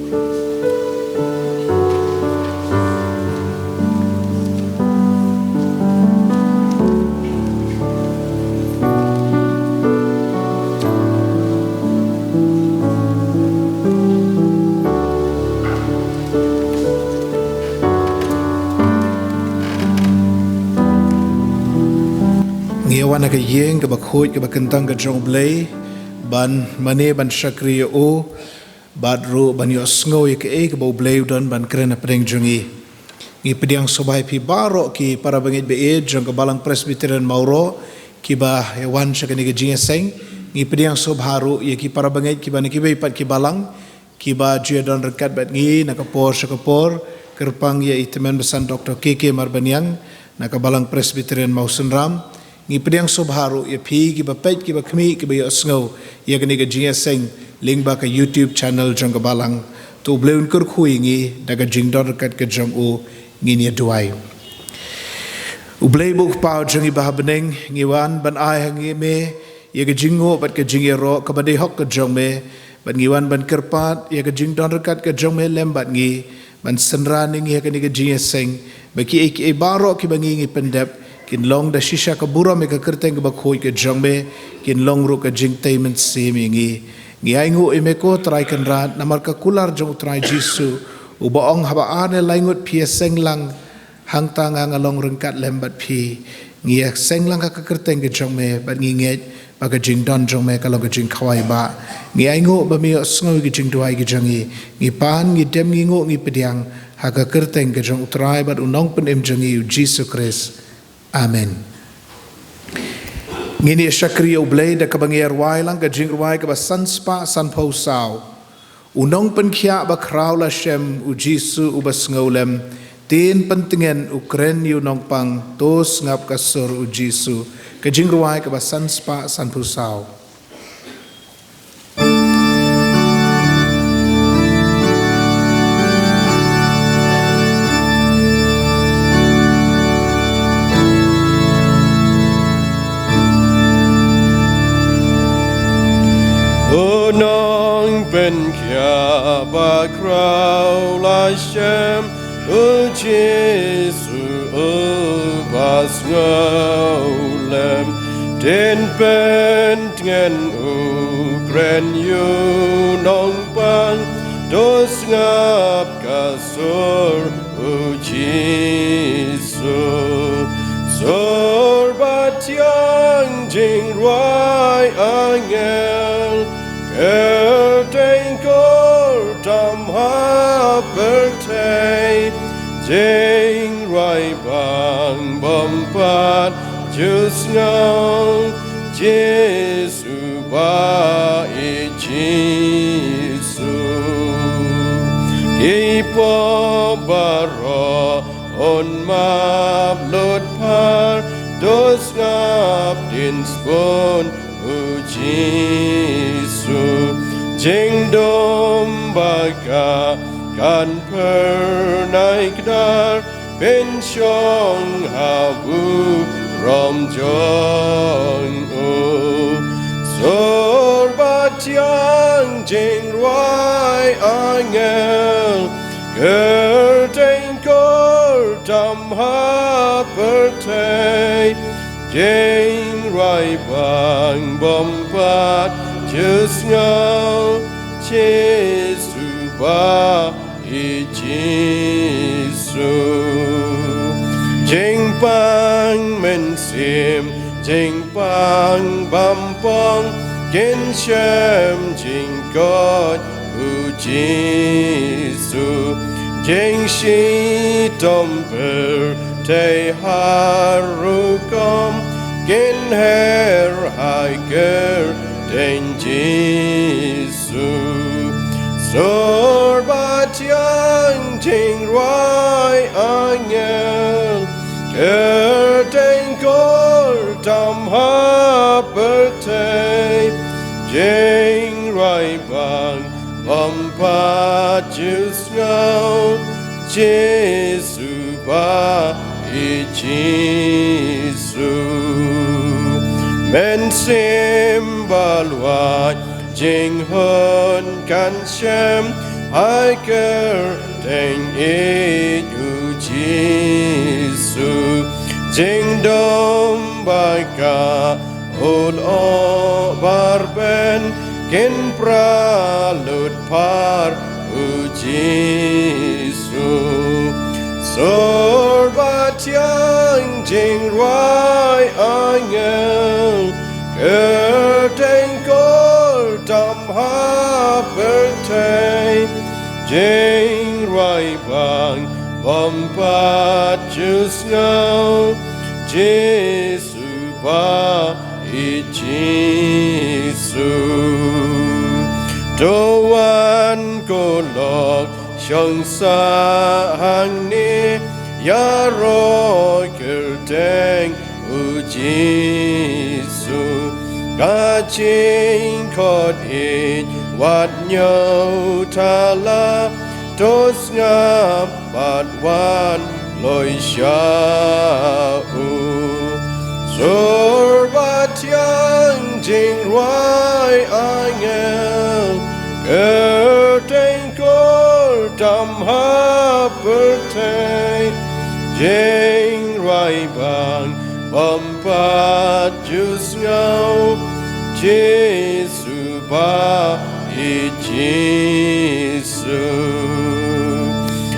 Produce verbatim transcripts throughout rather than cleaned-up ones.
Ngi wan ha ka ïing kaba khuid kaba kyntang ka jong U Blei, ban mane ban shakri ïa u, bad ruh ban ïohsngew ïa kaei kaba U Blei u don ban kren hapdeng jong ngi. Ngi pdiang sngewbha ïa phi baroh ki para bangeit ba ïeit jong ka Balang Presbyterian Mawroh, kiba ïa wan sha kane ka jingïaseng. Ngi pdiang sngewbha ruh ïa ki para bangeit kiba na kiwei pat ki balang, kiba ju ïa don ryngkat bad ngi na ka por sha ka por, kyrpang ïa i Tymmen Basan Doktor K K Marbaniang, na ka Balang Presbyterian Mawsynram. Ngi pdiang sngewbha ruh ïa phi kiba peit, kiba khmih, kiba ïohsngew ïa kane ka jingïaseng lyngba ka YouTube channel jong ka Balang. To U Blei un kyrkhu ïa ngi da ka jingdon ryngkat ka jong u. Ngin ïa duwai. U Blei ba u Kpa jong ngi ba ha bneng, ngi wan ban ai ha ngi me ïa ka jingnguh bad ka jingïaroh kaba dei hok ka jong me, bad ngi wan ban kyrpad ïa ka jingdon ryngkat ka jong me lem bad ngi, ban synran ïa ngi ha kane ka jingïaseng, ba kiei kiei baroh kiba ngi ngi pyndep, kin long da shisha ka burom ïa ka kyrteng kaba khuid ka jong me, kin long ruh ka jingtei mynsiem ïa ngi. Ngi ainguh ïa me ko Trai Kynrad, namar ka kular jong U Trai Jisu, uba ong, haba ar ne lai ngut phi ïaseng lang, hangta nga nga long ryngkat lem bad phi. Ngi ïaseng lang ha ka kyrteng ka jong me, bad ngi ngeit ba ka jingdon jong me ka long ka jingkhawai ba. Ngi ainguh ba me ïohsngew ïa ka jingduwai ka jong ngi. Ngi pan, ngi dem, ngi nguh, ngi pdiang ha ka kyrteng ka jong U Trai bad U Nongpynim jong ngi U Jisu Khrist. Amen. Ngin ïa shakri ïa U Blei da kaba ngi ïa rwai lang ka jingrwai kaba san spah san phew saw. U nongpynkhiah ba khraw la shem, U Jisu uba sngewlem, tien pyntngen u kren ïa u nongpang, to sngap ka sur U Jisu. Ka jingrwai kaba san spah san phew saw. U nongpynkhiah ba khraw la shem, U Jisu uba sngewlem, tien pyntngen u kren ïa u nongpang, to sngap ka sur U Jisu. Sur ba thiang, jingrwai angel, kyrteng kur tam ha pyrthei, jingrwai bang bym pat ju sngew, Jisu ba i Jisu. Ki pop baroh un map lut phar, to sngap dien sbun U Jisu. Jingdum ba ka kan phyrnai kdar, pynshong ha burom jong u. Sur ba thiang, jingrwai angel, kyrteng kur tam ha pyrthei, jingrwai bang bym pat ju sngew, Jisu ba i Jisu. Jingpang mynsiem, jingpang bym phong, kin shem jingkoit U Jisu. Jingshitom pyrthei ha rukom, kin her ha kyrteng Jisu. Sur, sur ba thiang, jingrwai angel, kyrteng kur tam ha pyrthei, jingrwai bang bym pat ju sngew, Jisu ba i Jisu. Mynsiem ba lwait, jinghun kan shem, Ha kyrteng ïeit u Jisu, jingdum ba ka u lyoh bar beiñ, kin pra lut par u Jisu. Sur ba thiang jingrwai angel, kyrteng kordam ha pyrthei, jingrwai bang bym pat ju sngew, Jisu ba ïeit Jisu. To wan ko lok shong sah hangne, ïaroh kyrteng u Jisu. Ka jingkhot ïeit wat ñiew thala, to sngap bad wan loi sha u. Sur ba thiang jingrwai angel, kyrteng kordam ha pyrthei, jingrwai bang bym pat ju sngew, Jisu ba ïeit Jisu.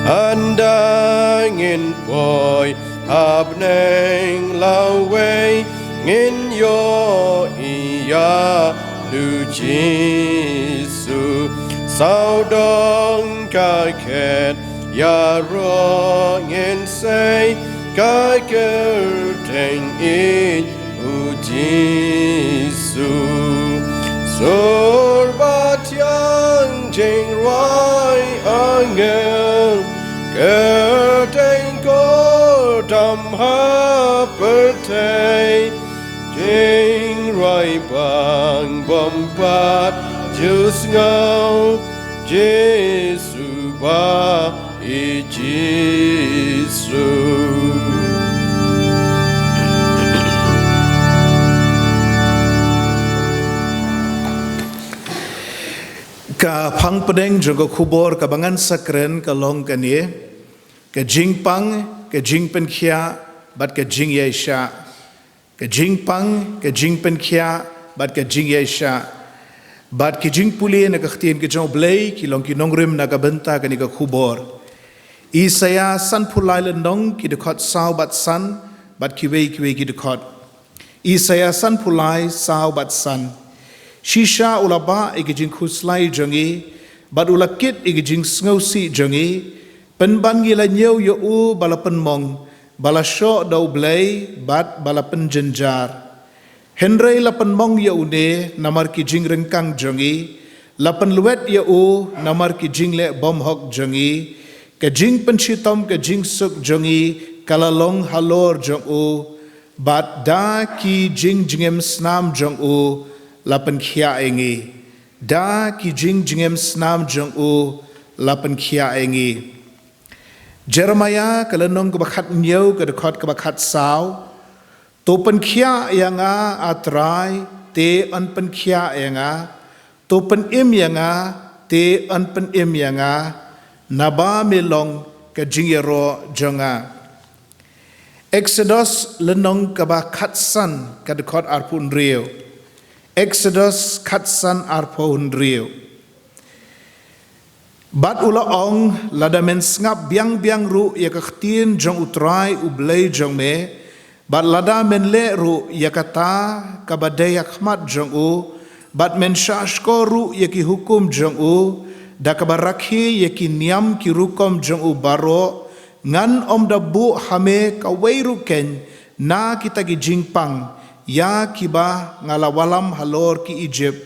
Ynda ngin poi ha bneng lawei, ngin ïohi ïa u Jisu. Sawdong ka khet ïaroh ngin sei, ka kyrteng ïeit u Jisu. Sur ba thiang jingrwai angel, kyrteng kordam ha pyrthei, jingrwai bang bym pat ju sngew, Jisu ba ïeit Jisu. Ka phang pdeng jong ka khubor kaba ngan sa kren ka long kane: ka jingpang, ka jingpynkhiah, bad ka jingïaishah. Ka jingpang, ka jingpynkhiah, bad ka jingïaishah. Bad ki jingpule na ka ktien ka jong U Blei ki long ki nongrim na ka bynta kane ka khubor. Isaïah sanphew lai lynnong, ki dkhot saw bad san, bad kiwei kiwei ki dkhot. Isaïah sanphew lai, saw bad san. Shisha u la bah ïa ki jingkhuslai jong ngi, bad u la kit ïa ki jingsngewsih jong ngi. Pynban ngi la ñiew ïa u ba la pynmong, ba la shoh da U Blei, bad ba la pynjynjar. Hynrei la pynmong ïa une namar ki jingryngkang jong ngi, la pynlwet ïa u namar ki jingleh bymhok jong ngi. Ka jingpynshitom ka jingsuk jong ngi ka la long halor jong u, bad da ki jingjngem snam jong u la pynkhiah ïa ngi. Da ki jingjngem snam jong u la pynkhiah ïa ngi. Jeremiah ka lynnong kaba khathynñiew, ka dkhot kaba khatsaw. To pynkhiah ïa nga, A Trai, te yn pynkhiah ïa nga. To pynim ïa nga, te yn pynim ïa nga, naba me long ka jingïaroh jong nga. Exodus lynnong kaba khatsan, ka dkhot arphew hynriew. Exodus khatsan, arphew hynriew. Bad u la ong, lada men sngap biang biang ruh ïa ka ktien jong U Trai U Blei jong me, bad lada men leh ruh ïa kata kaba dei ha khmat jong u, bad men shahshkor ruh ïa ki hukum jong u, da kaba rakhe ïa ki niam ki rukom jong u baroh, ngan ym da buh ha me kawei ruh keiñ na kita ki jingpang ïa kiba nga la wallam halor ki Ijipt.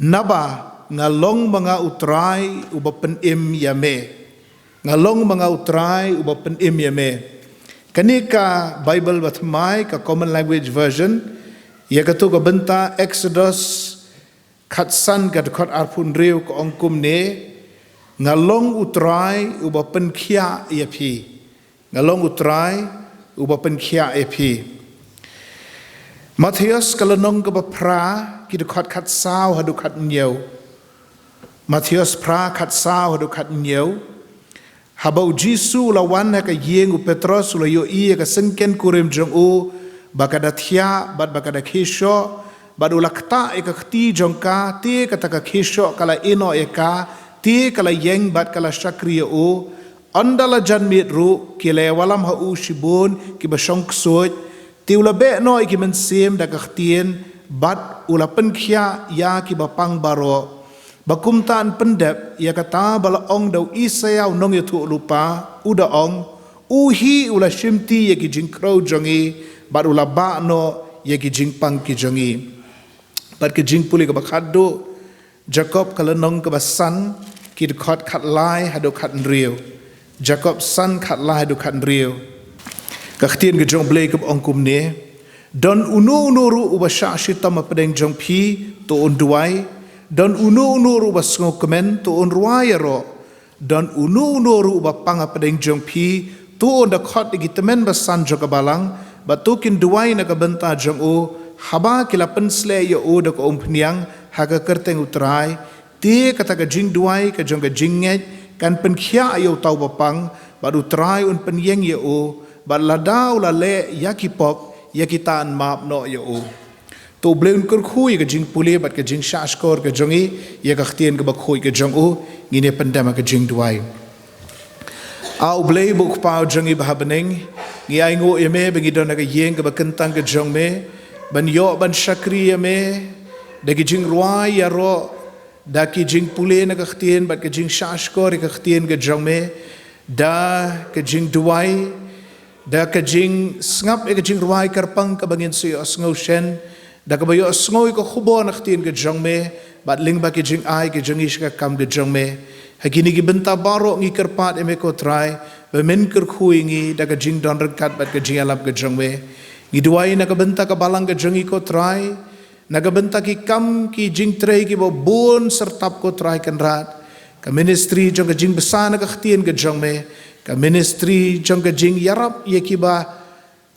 Naba nga long ma nga U Trai uba pynim ïa me. Nga long ma nga U Trai uba pynim ïa me. Kane ka Baibl bathymmai, ka Common Language Version, ïa kato ka bynta Exodus khatsan, ka dkhot arphew hynriew, ka ong kumne: Nga long U Trai uba pynkhiah ïa phi. Nga long U Trai uba pynkhiah ïa phi. Mathaios ka lynnong kaba phra, ki dkhot khatsaw haduh khathynñiew. Mathaios phra khatsaw haduh khathynñiew. Haba u Jisu u la wan ha ka ïing, u Petros u la ïohi ïa ka syngkien kurim jong u ba ka da thiah bad ba ka da khie shoh, bad u la ktah ïa ka kti jong ka, te kata ka khie shoh ka la ïeh noh ïa ka, te ka la ïeng bad ka la shakri ïa u. Ynda la janmiet ruh ki la wallam ha u shibun kiba shong ksuid. Te u la beh noh ïa ki mynsiem da ka ktien, bad u la pynkhiah ïa kiba pang baroh. Ba kumta yn pyndep ïa kata ba la ong da u Isaïah u nongïathuhlypa, u da ong: U hi u la shimti ïa ki jingkhrew jong ngi, bad u la bah noh ïa ki jingpang ki jong ngi. Bad ka jingpule kaba khatduh, Jakob ka lynnong kaba san, ki dkhot khatlai haduh khathynriew. Jakob san, khatlai haduh khathynriew. Ka ktien ka jong U Blei kaba ong kumne: Don uno uno ruh uba shah shitom hapdeng jong phi, to un duwai. Don uno uno ruh uba sngewkmen, to un rwai ïaroh. Don uno uno ruh uba pang hapdeng jong phi, to un da khot ïa ki tymmen basan jong ka balang, bad to kin duwai na ka bynta jong u. Haba ki la pynsleh ïa u da ka umphniang ha ka kyrteng U Trai, te kata ka jingduwai ka jong ka jingngeit kan pynkhiah ïa uta uba pang, bad U Trai un pynïeng ïa u, bad lada u la leh ïa ki pop, ïa kita yn map noh ïa u. To U Blei un kyrkhu ïa ka jingpule bad ka jingshahshkor ka jong ngi ïa ka ktien kaba khuid ka jong u. Ngin ïa pyndem ha ka jingduwai. A U Blei ba u Kpa jong ngi ba ha bneng, ngi ainguh ïa me ba ngi don ha ka ïing kaba kyntang ka jong me, ban ïoh ban shakri ïa me da ki jingrwai ïaroh, da ki jingpule na ka ktien bad ka jingshahshkor ïa ka ktien ka jong me, da ka jingduwai, da ka jingsngap ïa ka jingrwai kyrpang kaba ngin sa ïohsngew shen, da kaba ïohsngew ïa ka khubor na ka ktien ka jong me, bad lyngba ki jingai ka jong ngi sha ka kam ka jong me. Ha kine ki bynta baroh ngi kyrpad ïa me ko Trai, ba men kyrkhu ïa ngi da ka jingdon ryngkat bad ka jingïalap ka jong me. Ngi duwai na ka bynta ka balang ka jong ngi ko Trai, na ka bynta ki kam ki jingtrei kiba bun syrtap ko Trai Kynrad. Ka ministry jong ka jingbsa na ka ktien ka jong me, ka ministry jong ka jingïarap ïa kiba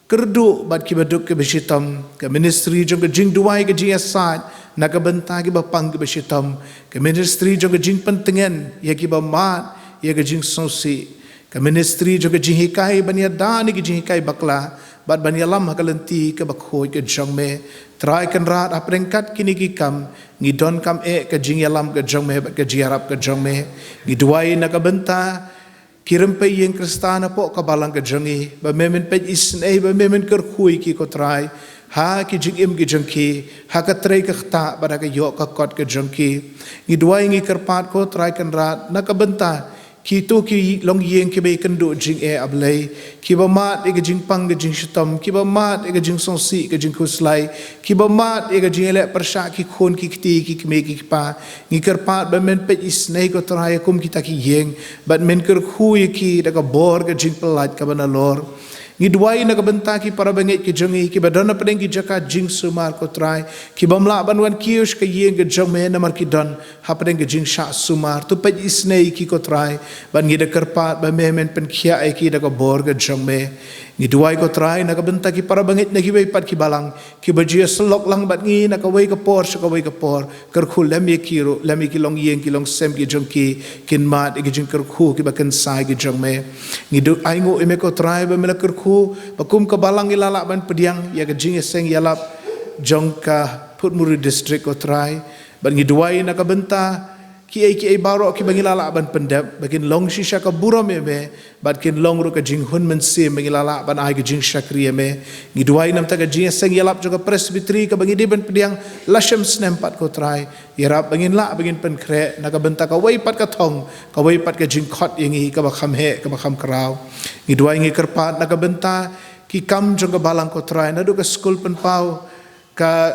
kyrduh bad kiba duk kiba shitom, ka ministry jong ka jingduwai ka jingïasaid na ka bynta kiba pang kiba shitom, ka ministry jong ka jingpyntngen ïa kiba mad ïa ka jingsngewsih, ka ministry jong ka jinghikai ban ïada na ki jinghikai bakla, bad ban ïalam ha ka lynti kaba khuid ka jong me. Trai Kynrad, hapdeng kat kine ki kam, ngi donkam eh ka jingïalam ka jong me bad ka jingïarap ka jong me. Ngi duwai na ka bynta ki rympei ïing Khristan hapoh ka balang ka jong ngi, ba me men peit isynei, ba me men kyrkhu ïa ki ko Trai, ha ki jingim ki jong ki, ha ka trei ka ktah bad ha ka ïoh ka kot ka jong ki. Ngi duwai ngi kyrpad ko Trai Kynrad na ka bynta kito ki longïing kiba ïakynduh jingeh, A Blei, kiba mad ïa ka jingpang ka jingshitom, kiba mad ïa ka jingsngewsih ka jingkhuslai, kiba mad ïa ka jingïaleh pyrshah ki khun ki kti ki kmie ki kpa. Ngi kyrpad ba men peit isynei ko Trai ïa kum kita ki ïing, bad men kyrkhu ïa ki da ka bor ka jingpyllait kaba nalor. Ngi duwai na ka bynta ki para bangeit ki jong ngi kiba don hapdeng ki jaka jingsumar ko Trai, ki bym lah ban wan kiew sha ka ïing ka jong me namar ki don hapdeng ka jingshah sumar. To peit isynei ïa ki ko Trai, bad ngi da kyrpad ba me men pynkhiah ïa ki da ka bor ka jong me. Ngi duwai ko Trai na ka bynta ki para bangeit na kiwei pat ki balang kiba ju ïasyllok lang bad ngi na kawei ka por sha kawei ka por. Kyrkhu lem ïa ki ruh, lem ïa ki longïing ki longsem ki jong ki, kin mad ïa ki jingkyrkhu kiba kynsai ki jong me. Ngi duh ainguh ïa me ko Trai ba me la kyrkhu ba kum ka balang ngi la lah ban pdiang ïa ka jingïaseng ïalap jong ka Photmuri District ko Trai. Bad ngi duwai na ka bynta kiei kiei baroh kiba ngi la lah ban pyndep, ba kin long shisha ka burom ïa me, bad kin long ruh ka jinghun mynsiem ba ngi la lah ban ai ka jingshakri ïa me. Ngi duwai namar ka jingïaseng ïalap jong ka Presbytery kaba ngi dei ban pdiang la shem snem pat ko Trai. Ïarap ba ngin lah ba ngin pynkhreh na ka bynta kawei pat ka thong, kawei pat ka jingkhot ïa ngi kaba kham heh kaba kham khraw. Ngi duwai ngi kyrpad na ka bynta ki kam jong ka balang ko Trai, naduh ka skul pynpaw, ka,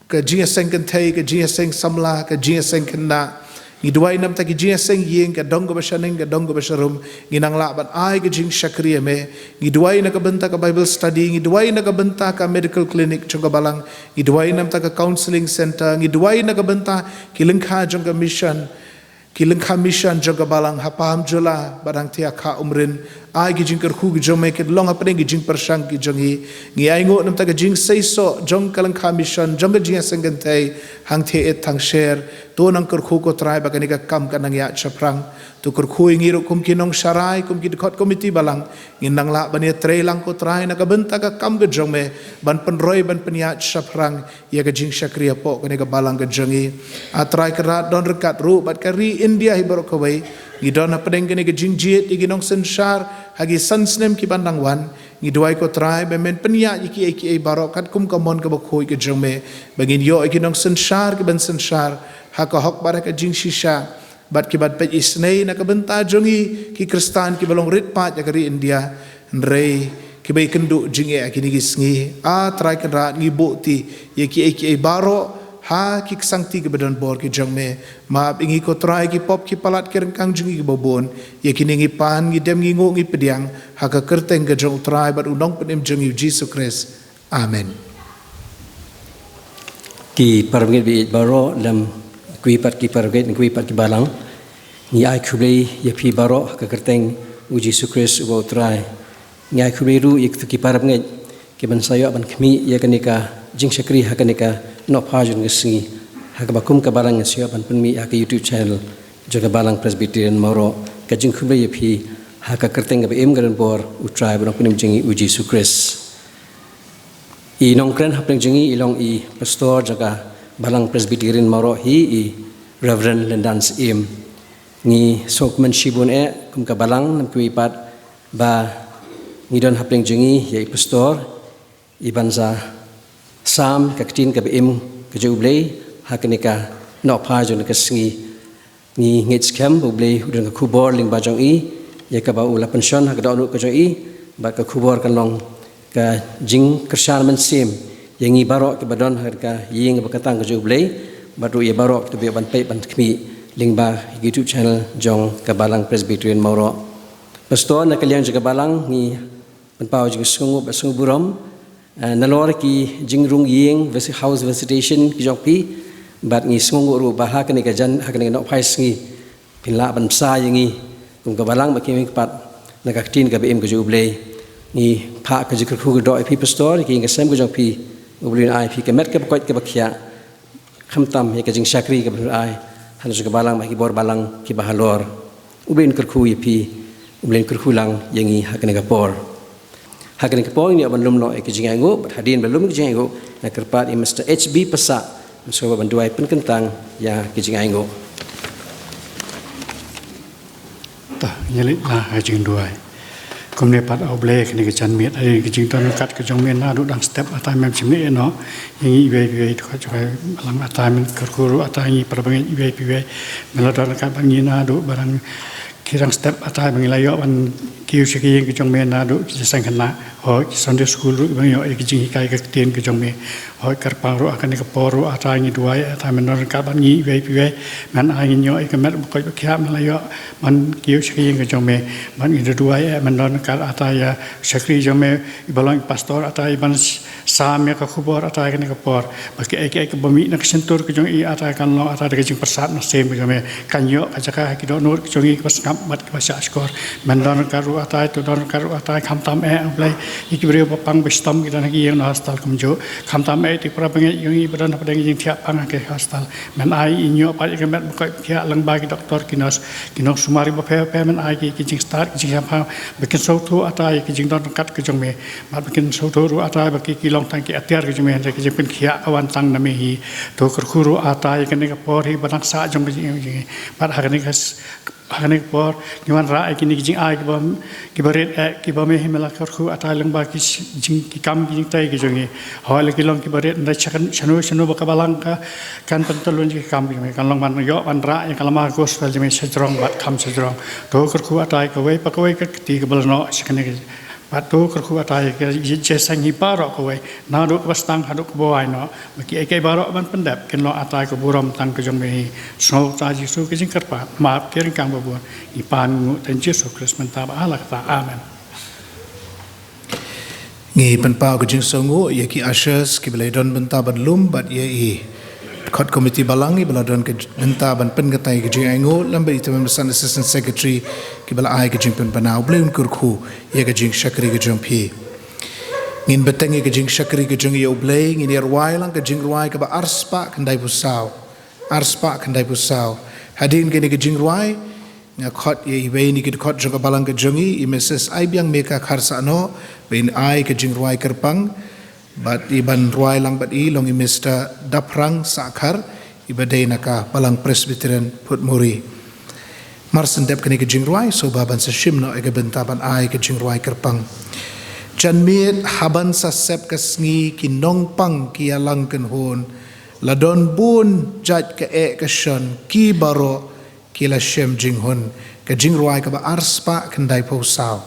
ka jingïaseng kynthei, ka jingïaseng samla, ka jingïaseng khynnah. Ngi duwai namar ki jingïaseng ïing, ka dong kaba shaneng, ka dong kaba sharum, ngin nang lah ban ai ka jingshakri ïa me. Ngi duwai na ka bynta ka Bible study, ngi duwai na ka bynta ka medical clinic jong ka balang, ngi duwai namar ka counselling center, ngi duwai na ka bynta ki lyngkha jong ka mission, ki lyngkha mission jong ka balang ha Pahamjula bad hangta ha Umryn. Ai ki jingkyrkhu ki jong me kin long hapdeng ki jingpyrshang ki jong ngi. Ngi ainguh namar ka jingseisoh jong ka lyngkha mission, jong ka jingïaseng kynthei hangthie ïeit thangsher. To nang kyrkhu ko Trai ba kane ka kam kan nang ïaid shaphrang. To kyrkhu ïa ngi ruh kum ki nongsharai, kum ki dkhot komiti balang. Ngin nang lah ban ïatreilang ko Trai na ka bynta ka kam ka jong me, ban pynroi ban pynïaid shaphrang ïa ka jingshakri hapoh kane ka balang ka jong ngi. A Trai Kynrad, don ryngkat ruh bad ka ri India hi baroh kawei. Ngi don hapdeng kane ka jingjied ïa ki nongsynshar ha ki san snem ki ban dang wan. Ngi duwai ko Trai ba men pynïaid ïa kiei kiei baroh katkum ka mon kaba khuid ka jong me, ba ngin ïoh ïa ki nongsynshar ki ban synshar ha ka hok bad ha ka jingshisha. Bad ki ban peit isynei na ka bynta jong ngi ki Khristan kiba long rit paid ha ka ri India. Hynrei kiba ïakynduh jingeh ha kine ki sngi. A Trai Kynrad, ngi buh ti ïa kiei kiei baroh ha ki ksangti kiba don bor ki jong me. Map ïa ngi ko Trai, ki pop ki palat ki ryngkang jong ngi kiba bun. Ïa kine ngi pan, ngi dem, ngi nguh, ngi pdiang ha ka kyrteng ka jong u Trai bad u Nongpynim jong ngi u Jisu Khrist. Amen. Ki parabangeit ba ïeit baroh, lem kawei pat ki parabangeit, kawei pat ki balang. Ngi ai khublei ïa phi baroh ha ka kyrteng u Jisu Khrist uba u Trai. Ngi ai khublei ruh ïa ki parabangeit ki ban sa ïoh ban khmih ïa kane ka jingshakri ha kane ka nohphai jong ka sngi, ha kaba kum ka balang ngin sa ïoh ban pynmih ha ka YouTube channel jong ka Balang Presbyterian Mawroh. Ka jingkhublei ïa phi ha ka kyrteng kaba im ka don bor u Trai bad u Nongpynim jong ngi u Jisu Khrist. I nongkren hapdeng jong ngi i long i pastor jong ka Balang Presbyterian Mawroh hi, i Reverend Lyndan Syiem. Ngi sngewkmen shibun eh kum ka balang, namar kawei pat ba ngi don hapdeng jong ngi ïa i pastor i ban sa sam ka ktien kaba im ka jong U Blei ha kane ka nohphai jong ka sngi. Ngi ngeit skhem ba U Blei u don ka khubor lyngba jong i, ïa kaba u la pynshon ha ka dohnud ka jong i, bad ka khubor kan long ka jingkyrshan mynsiem ïa ngi baroh kiba don ha ka ïing ba kyrteng ka jong U Blei, bad ruh ïa baroh kiba ïoh ban peit ban khmih lyngba YouTube channel jong ka Balang Presbyterian Mawroh. Pastor, na ka liang jong ka balang ngi pynpaw jingsngewnguh bad sngewburom, eh, nalor ki jingrung ïing, visi-, house visitation ki jong phi, bad ngi sngewnguh ruh ba ha kane ka jan, ha kane ka nohphai sngi phin lah ban bsa ïa ngi kum ka balang bad ki mei ki kpat na ka ktien kaba im ka jong U Blei. Ngi phah ka jingkyrkhu kyrdoh ïa phi pastor, ïa ka ïing ka sem ka jong phi, U Blei un ai ïa phi ka met kaba koit kaba khiah, khamtam ïa ka jingshakri kaba phi ai ha la jong ka balang bad ki bor balang kiba halor. U Blei un kyrkhu ïa phi, U Blei un kyrkhu lang ïa ngi ha kane ka por. Ha kane ka por ngin ïoh ban lum noh ïa ki jingainguh, bad hadien ba lum ïa ki jingainguh, nga kyrpad ïa Mister H B Passah, un sngewbha ban duwai pynkyntang ïa ki jingainguh. Ta, ngi leit na ka jingduwai. Kumne pat, A U Blei, kane ka janmiet, hadien ka jingdon ryngkat ka jong me naduh dang step, A Trai, mem shym ïehnoh ïa ngi iwei pa iwei, to ka jong ka balang, A Trai, men kyrkhu ruh, A Trai, ïa ngi parabangeit iwei pa iwei. Men la don ryngkat bad ngi naduh ba dang, ki dang step, A Trai, ba ngi la ïoh ban kiew sha ka ïing ka jong me naduh ki jingïaseng khynnah, hooid ki Sunday school ruh, ba ngi ïoh ïa ki jinghikai ka ktien ka jong me. Hooid kyrpang ruh ha kane ka por ruh, A Trai, ngi duwai, A Trai, men don ryngkat bad ngi iwei pa iwei. Men ai ngin ïoh ïa ka met ba koit ba khiah, men la ïoh ban kiew sha ka ïing ka jong me. Bad ngi da duwai, eh, men don ryngkat, A Trai, ïa u shakri jong me, iba long i pastor, A Trai, iban s-, sam ïa ka khubor, A Trai, kane ka por. Ba kiei kiei kiba mih na ka shyntur ka jong i, A Trai, kan long, A Trai, da ka jingpyrsad mynsiem ka jong me. Kan ïoh ka jaka ha ki dohnud ka jong i kiba sngap bad kiba shahshkor. Men don ryngkat ruh, A Trai, to don ryngkat ruh, A Trai, khamtam eh, A Blei, ïa ki briew ba pang ba shitom ki don ha ki ïing na hospital kumjuh. Khamtam eh ïa ki parabangeit jong i ba don hapdeng ka jingthiah pang ha ki hospital. Men ai ngin ïoh pat ïa ka met ba koit ba khiah lyngba ki doktor, ki nurse, ki nongsumar bapher bapher, men ai ki, ki jingstad, ki jingshemphang, ba kin sngewthuh, A Trai, ïa ki jingdon ryngkat ka jong me. Bad ba kin sngewthuh ruh, A Trai, ba ki, ki long tang ki atiar ka jong me, hynrei ka jingpynkhiah ka wan tang na me hi. To kyrkhu ruh, A Trai, ïa kane ka por hi ba dang sah jong ka jing, jing, bad ha kane ka s-, ha kane ka por ngi wanrah ïa kine ki jingai kiba, kiba rit eh, kiba me hi me la kyrkhu, A Trai, lyngba ki s-, jing, ki kam ki jingtei ki jong ngi. Hooid la ki long kiba rit, hynrei sha kan, shano shano ba ka balang ka kan pyntyllun ïa ki kam ki jong me, kan long ban ïoh ban rah ïa ka lama gospel jong me shajrong bad kham shajrong. To kyrkhu, A Trai, kawei pa kawei ka kti kaba la noh sha kane ka, bad to kyrkhu, A Trai, ka jingïaseng hi baroh kawei, naduh kaba sdang haduh kaba wai noh, ba kiei kiei baroh ban pyndep kin long, A Trai, ka burom tang ka jong me hi. Sngew, Trai Jisu, ka jingkyrpad, map ki ryngkang ba bun. Ngi pan nguh ha ka kyrteng Jisu Khrist mynta bad ha la katta. Amen. Ngi pynpaw ka jingsngewnguh ïa ki ushers kiba la don bynta ban lum bad ïa i Kot Committee Balang, iba la don ka bynta ban pynkyntang ïa ka jingainguh, lem bad i Tymmen Basan Assistant Secretary, kiba la ai ka jingpynbna. U Blei un kyrkhu ïa ka jingshakri ka jong phi. Ngin bteng ïa ka jingshakri ka jong ngi ïa U Blei, ngin ïa rwai lang ka jingrwai kaba arspah khyndai phew saw. Arspah khyndai phew saw. Hadien kane ka jingrwai, nga khot ïa iwei na ki dkhot jong ka balang ka jong ngi, i Mrs Aibiang Meka Kharsahnoh, ba in ai ka jingrwai kyrpang, bad i ban rwai lang bad i long i Mr Daprang Sahkhar, iba dei na ka Balang Presbyterian Phutmuri. Mar shen dep kane ka jingrwai, sngewbha ban sa shim noh ïa ka bynta ban ai ka jingrwai kyrpang. Janmiet haba sa sep ka sngi ki nongpang ki ïalang kynhun, la don bun jait ka eh ka shon, ki baroh ki la shem jinghun. Ka jingrwai kaba arspah khyndai phew saw.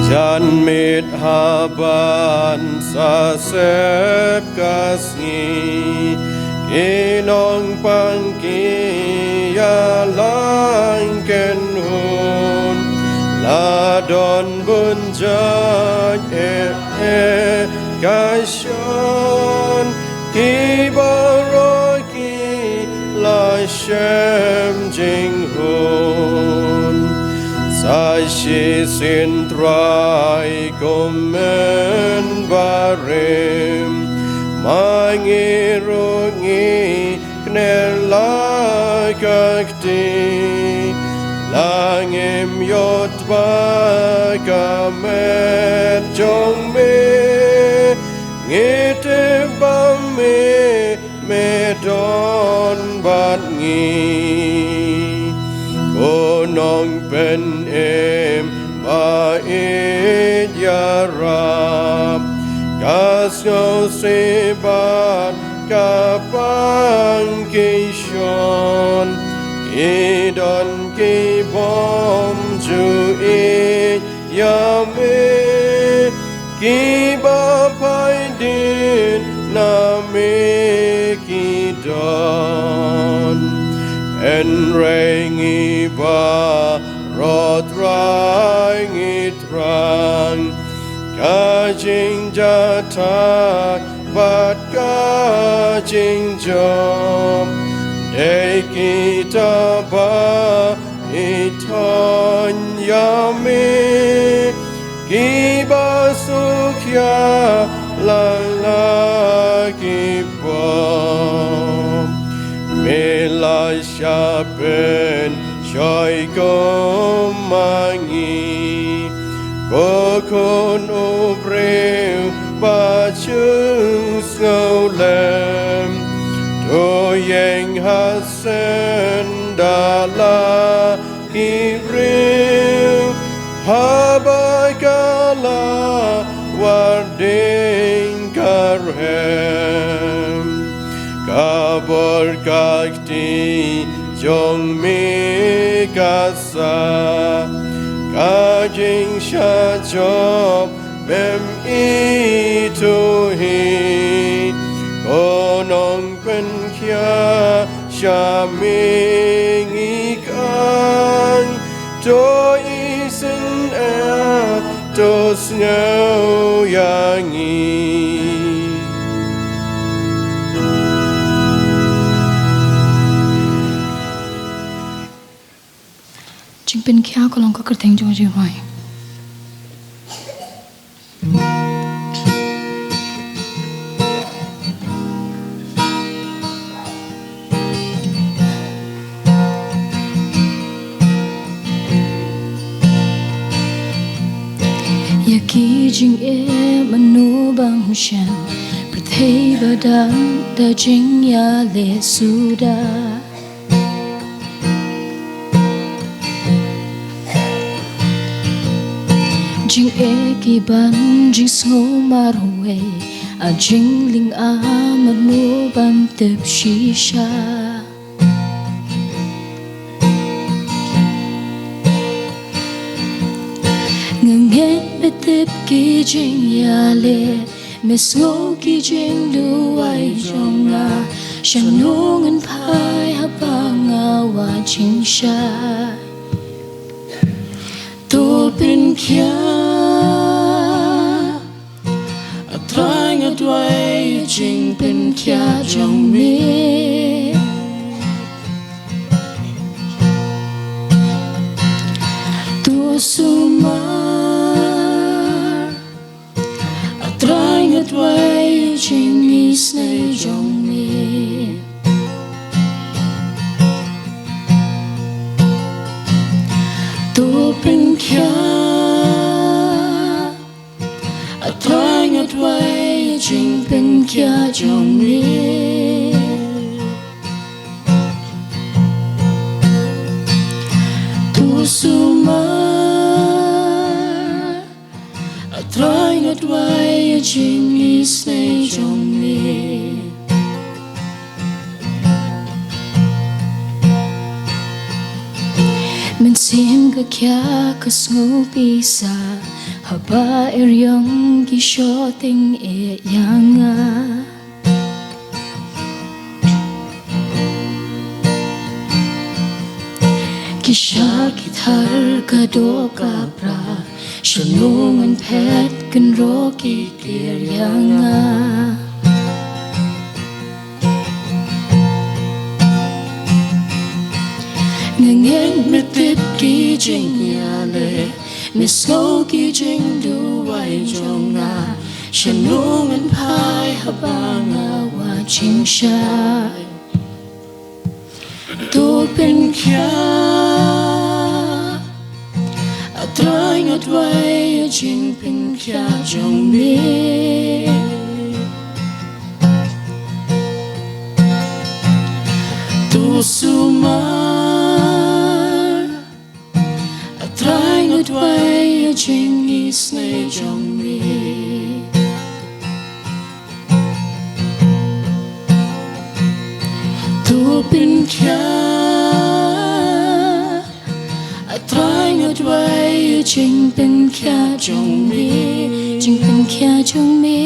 Janmiet haba sa sep ka sngi, ki nongpang ki ïalang kynhun, la don bun jait eh eh ka shon, ki baroh ki la shem jinghun. Sa shisien Trai kum mynbarim, ma ngi ruh ngi kner la ka kti, la ngim ïoh tbak ka met jong me, ngi tip ba me me don bad ngi. Ko Nongpynim ba ïeit ïarap, ka sngewsih bad ka pang ki shon, ki don ki bym ju ïeit ïa me, kiba phai dien na me ki don. Hynrei ngi baroh Trai ngi thrang ka jingjahthait bad ka jingjop, dei kita ba ïeit ïa me, kiba suk ïa la la ki pop. Me la shah pynshoi kum ma ngi, ko Khun u briew ba ju sngewlem, to ïeng ha sien da la ki briew, haba ka la war ding ka rhem. Ka bor ka kti jong me ka sah, ka jingshah jop mem ithuh hi. Ko Nongpynkhiah, sha me ngi khang, to isynei, to sngew ïa ngi. Jingpynkhiah ka long ka kyrteng jong ka jingrwai. Ïa ki jingeh mano bym shem, pyrthei ba dang da jingïaleh suda. Jingeh ki ban jingsngew marwei, a jinglyngngoh mano bym tip shisha. Nga ngeit me tip ki jingïaleh, me sngew ki jingduwai jong nga. Shano ngan phai haba nga wad jingshai? To pynkhia, A Trai, nga duwai jingpynkhia jong me. To sumar, A Trai, nga duwai jingïaseng jong me. To pynkhia, A Trai, nga duwai jingpynkhia jong me. To sumar, A Trai, nga duwai jingïaseng jong me. Mynsiem ka khia ka sngewbisa, haba eriong ki shot tyngeh ïa nga. Ki shah ki thar ka doh ka pra, shano ngan phet kynroh ki klir ïa nga. Nga ngeit me tip ki jingïaleh, me sngew ki jingduwai jong nga. Shano ngan phai haba nga wad jingshai? To pynkhia, A Trai, nga duwai jingpynkhia jong me. To sumar, A Trai, nga duwai jingïaseng jong me. To pynkhia, A Trai, nga duwai jingpynkhia jong me. Jingpynkhia jong me.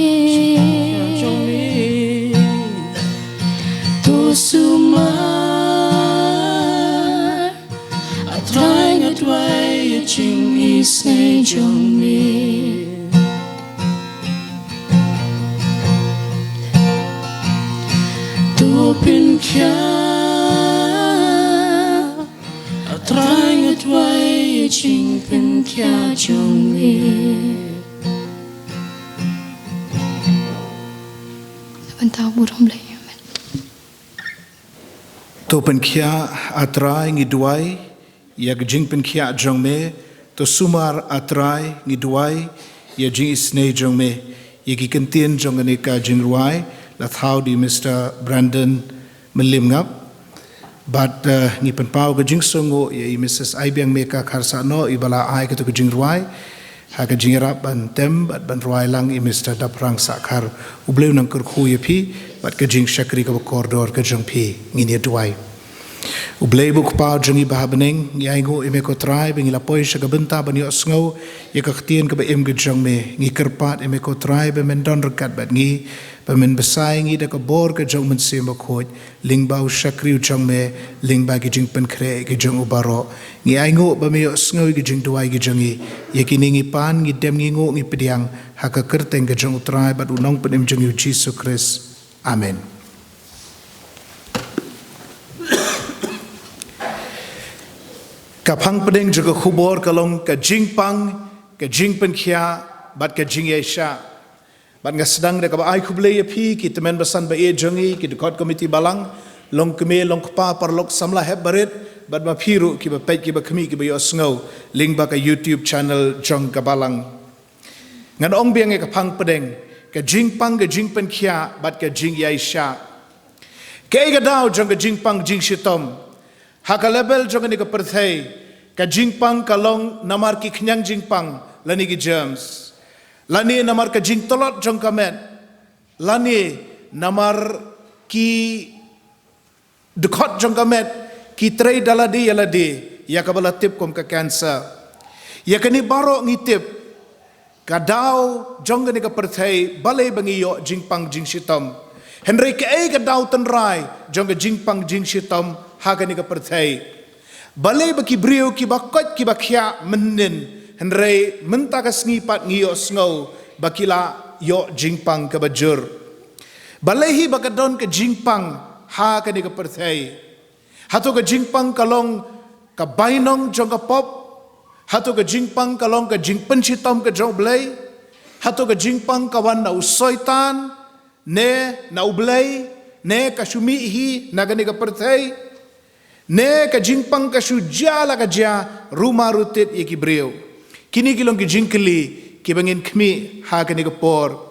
To sumar, A Trai, nga duwai jingïaseng jong me. To pynkhia, A Trai, nga duwai jingpynkhia jong me. Bynta burom lei. Amen. To pynkhia, A Trai, ngi duwai ïa ka jingpynkhia jong me. To sumar, A Trai, ngi duwai ïa jingisynei jong me. Ïa ki kyntien jong kane ka jingrwai la thaw da i Mister Brandon Mylliemngap. Bad, eh, ngi pynpaw ka jingsngewnguh ïa i Missus Aibiangmeka Kharsahnoh iba la ai katto ka jingrwai. Ha ka jingïarap ban tem bad ban rwai lang i Mister Daprang Sahkhar. U Blei un nang kyrkhu ïa phi bad ka jingshakri kaba kordor ka jong phi. Ngin ïa duwai. U Blei uba u Kpa jong ngi ba ha bneng, ngi ainguh ïa me ko Trai ba ngi la poi sha ka bynta ban ïohsngew ïa ka ktien kaba im ka jong me. Ngi kyrpad ïa me ko Trai ba men don ryngkat bad ngi, ba men bsa ïa ngi da ka bor ka jong u Mynsiem Bakhuid, lyngba u shakri u jong me, lyngba ki jingpynkhreh ki jong u baroh. Ngi ainguh ba me ïohsngew ïa ki jingduwai ki jong ngi. Ïa kine ngi pan, ngi dem, ngi nguh, ngi pdiang ha ka kyrteng ka jong u Trai bad u Nongpynim jong ngi u Jisu Khrist. Amen. Ka phang pdeng jong ka khubor ka long ka jingpang, ka jingpynkhiah bad ka jingïaishah. Bad nga sdang da kaba ai khublei ïa phi ki tymmen basan ba ïeit jong ngi, ki dkhot komiti balang, long kmie long kpa, paralok samla hep barit, bad ma phi ruh kiba peit kiba khmih kiba ïohsngew lyngba ka YouTube channel jong ka balang. Ngan ong biang ïa ka phang pdeng, ka jingpang, ka jingpynkhiah bad ka jingïaishah. Kaei ka daw jong ka jingpang jingshitom? Ha ka level jong kane ka pyrthei, ka jingpang ka long namar ki khñiang jingpang lane ki germs, lane namar ka jingtlot jong ka met, lane namar ki dkhot jong ka met ki trei da lade ïa lade, ïa kaba la tip kum ka cancer. Ïa kane baroh ngi tip, ka daw jong kane ka pyrthei balei ba ngi ïoh jingpang jingshitom. Hynrei kaei ka daw tynrai jong ka jingpang jingshitom ha kane ka pyrthei? Balei ba ki briew kiba koit kiba khiah mynnin, hynrei mynta ka sngi pat ngi ïohsngew ba ki la ïoh jingpang kaba jur? Balei hi ba ka don ka jingpang ha kane ka pyrthei? Hato ka jingpang ka long ka bainong jong ka pop? Hato ka jingpang ka long ka jingpynshitom ka jong U Blei? Hato ka jingpang ka wan na u Soitan, ne na U Blei, ne ka shu mih hi na kane ka pyrthei, ne ka jingpang ka shu jia la ka jia, ruma rutit ïa ki briew? Kine ki long ki jingkylli kiba ngin khmih ha kane ka por.